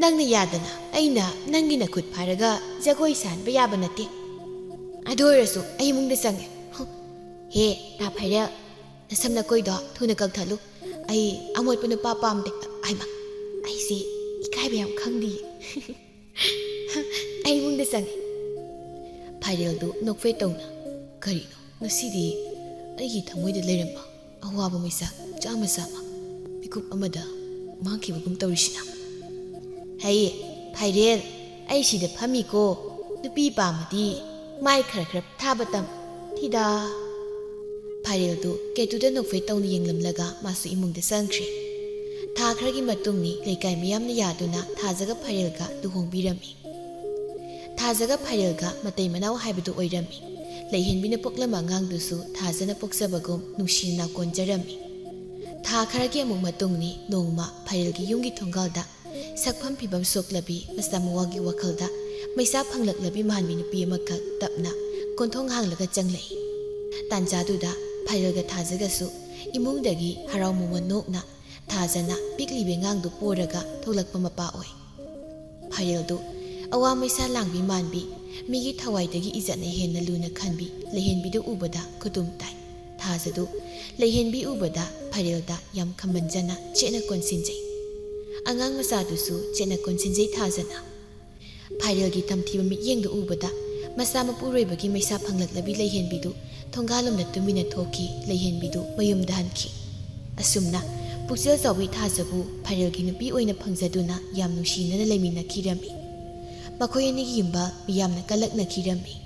ꯅꯪꯅ ꯌꯥꯗꯅ ꯑꯩꯅ ꯅꯪꯒꯤ ꯅꯈꯨꯠ ꯐꯥꯔꯒ ꯖꯒꯣꯏ ꯁꯥꯍꯟꯕ ꯌꯥꯕ ꯅꯠꯇꯦ꯫ ꯑꯗꯨ ꯑꯣꯏꯔꯁꯨ ꯑꯩ ꯏꯃꯨꯡꯗ ꯆꯪꯒꯦ꯫" "ꯍꯦ, ꯇꯥ ꯐꯥꯏꯔꯦꯜ, ꯅꯁꯝ ꯅꯀꯣꯏꯗꯣ ꯊꯨꯅ ꯀꯛꯊꯠꯂꯨ꯫ ꯑꯩ ꯑꯃꯣꯠꯄ ꯅꯨꯄꯥ ꯄꯥꯝꯗꯦ꯫ ꯍꯩꯃꯥ, ꯑꯩꯁꯦ ꯏꯀꯥꯏꯕ ꯌꯥꯝ ꯈꯪꯗꯤꯌꯦ꯫" "ꯑꯩ ꯏꯃꯨꯡꯗ ꯆꯪꯉꯦ꯫" ꯐꯥꯏꯔꯦꯜꯗꯨ ꯅꯣꯛꯐꯦꯠ ꯇꯧꯅ, "ꯀꯔꯤꯅꯣ ꯉꯁꯤꯗꯤ ꯑꯩꯒꯤ ꯊꯃꯣꯏꯗ ꯂꯩꯔꯝꯕ ꯑꯋꯥꯕ ꯃꯩꯁꯥ ꯆꯥꯝꯃ ꯆꯥꯝꯃ ꯃꯤꯀꯨꯞ ꯑꯃꯗ ꯃꯥꯡꯈꯤꯕꯒꯨꯝ ꯇꯧꯔꯤꯁꯤꯅ?" "ꯍꯩꯌꯦ, "ꯐꯥꯏꯔꯦꯜ, ꯑꯩ ꯁꯤꯗ ꯐꯝꯃꯤꯀꯣ, ꯅꯨꯄꯤ ꯄꯥꯝꯃꯗꯤ ꯃꯥꯏ ꯈꯔ ꯈꯔ ꯊꯥꯕ ꯇꯝ ꯊꯤꯗ"꯫ ꯐꯥꯏꯔꯦꯜꯗꯨ ꯀꯦꯇꯨꯗ ꯅꯣꯛꯐꯦꯠ ꯇꯧꯅ ꯌꯦꯡꯂꯝꯂꯒ ꯃꯥꯁꯨ ꯏꯃꯨꯡꯗ ꯆꯪꯈ꯭ꯔꯦ꯫ ꯊꯥ ꯈꯔꯒꯤ ꯃꯇꯨꯡꯅꯤ ꯂꯩꯀꯥꯏ ꯃꯤꯌꯥꯝꯅ ꯌꯥꯗꯨꯅ ꯊꯥꯖꯒ ꯐꯥꯏꯔꯦꯜꯒ ꯂꯨꯍꯣꯡꯕꯤꯔꯝꯃꯤ꯫ ꯊꯥꯖꯒ ꯐꯥꯏꯔꯦꯜꯒ ꯃꯇꯩ ꯃꯅꯥꯎ ꯍꯥꯏꯕꯗꯨ ꯑꯣꯏꯔꯝꯃꯤ꯫ ꯂꯩꯍꯦꯟꯕꯤꯅ ꯄꯣꯛꯂꯝꯕ ꯑꯉꯥꯡꯗꯨꯁꯨ ꯊꯥꯖꯅ ꯄꯣꯛꯆꯕꯒꯨꯝ ꯅꯨꯡꯁꯤꯅ ꯀꯣꯟꯖꯔꯝꯃꯤ꯫ ꯊꯥ ꯈꯔꯒꯤ ꯑꯃꯨꯛ ꯃꯇꯨꯡꯅꯤ ꯅꯣꯡꯃ ꯐꯥꯏꯔꯦꯜꯒꯤ ꯌꯨꯝꯒꯤ ꯊꯣꯡꯒꯥꯜꯗ ꯁꯛꯐꯝ ꯐꯤꯕꯝ ꯁꯣꯛꯂꯕꯤ ꯃꯆꯥ ꯃꯋꯥꯒꯤ ꯋꯥꯈꯜꯗ ꯃꯩꯁꯥ ꯐꯪꯂꯛꯂꯕꯤ ꯃꯥꯟꯕꯤ ꯅꯨꯄꯤ ꯑꯃꯈꯛ ꯇꯞꯅ ꯀꯣꯟꯊꯣꯡ ꯍꯥꯡꯂꯒ ꯆꯪꯂꯛꯏ꯫ ꯇꯥꯟꯖꯥꯗꯨꯗ ꯐꯥꯏꯔꯦꯜꯒ ꯊꯥꯖꯒꯁꯨ ꯏꯃꯨꯡꯗꯒꯤ ꯍꯔꯥꯎ ꯃꯃꯣꯟ ꯅꯣꯛꯅ ꯊꯥꯖꯅ ꯄꯤꯛꯂꯤꯕꯤ ꯑꯉꯥꯡꯗꯨ ꯄꯣꯔꯒ ꯊꯣꯛꯂꯛꯄ ꯃꯄꯥ ꯑꯣꯏ꯫ ꯐꯥꯏꯔꯦꯜꯗꯨ ꯑꯋꯥ ꯃꯩꯁꯥ ꯂꯥꯡꯕꯤ ꯃꯥꯟꯕꯤ, ꯃꯤꯒꯤ ꯊꯋꯥꯏꯗꯒꯤ ꯏꯖꯠꯅ ꯍꯦꯟꯅ ꯂꯨꯅ ꯈꯟꯕꯤ ꯂꯩꯍꯦꯟꯕꯤꯗꯨ ꯎꯕꯗ ꯈꯨꯗꯨꯝ ꯇꯥꯏ꯫ ꯊꯥꯖꯗꯨ ꯂꯩꯍꯦꯟꯕꯤ ꯎꯕꯗ ꯐꯥꯏꯔꯦꯜꯗ ꯌꯥꯝ ꯈꯝꯕꯟꯖꯅ ꯆꯦꯠꯅ ꯀꯣꯟꯁꯤꯟꯖꯩ꯫ ꯑꯉꯥꯡ ꯃꯆꯥꯗꯨꯁꯨ ꯆꯦꯠꯅ ꯀꯣꯟꯁꯤꯟꯖꯩ ꯊꯥꯖꯅ꯫ ꯐꯥꯏꯔꯦꯜꯒꯤ ꯇꯝꯊꯤꯕ ꯃꯤꯠꯌꯦꯡꯗꯨ ꯎꯕꯗ ꯃꯆꯥ ꯃꯄꯨꯔꯣꯏꯕꯒꯤ ꯃꯩꯁꯥ ꯐꯪꯂꯛꯂꯕꯤ ꯂꯩꯍꯦꯟꯕꯤꯗꯨ ꯊꯣꯡꯒꯥꯜꯂꯣꯝꯗ ꯇꯨꯃꯤꯟꯅ ꯊꯣꯛꯈꯤ, ꯂꯩꯍꯦꯟꯕꯤꯗꯨ ꯃꯌꯨꯝꯗ ꯍꯟꯈꯤ꯫ ꯑꯁꯨꯝꯅ ꯄꯨꯛꯆꯦꯜ ꯆꯥꯎꯕꯤ ꯊꯥꯖꯕꯨ ꯐꯥꯏꯔꯦꯜꯒꯤ ꯅꯨꯄꯤ ꯑꯣꯏꯅ ꯐꯪꯖꯗꯨꯅ ꯌꯥꯝ ꯅꯨꯡꯁꯤꯅꯅ ꯂꯩꯃꯤꯟꯅꯈꯤꯔꯝꯃꯤ꯫ ꯃꯈꯣꯏ ꯑꯅꯤꯒꯤ ꯌꯨꯝꯕꯥꯜ ꯃꯤꯌꯥꯝꯅ ꯀꯜꯂꯛꯅꯈꯤꯔꯝꯃꯤ꯫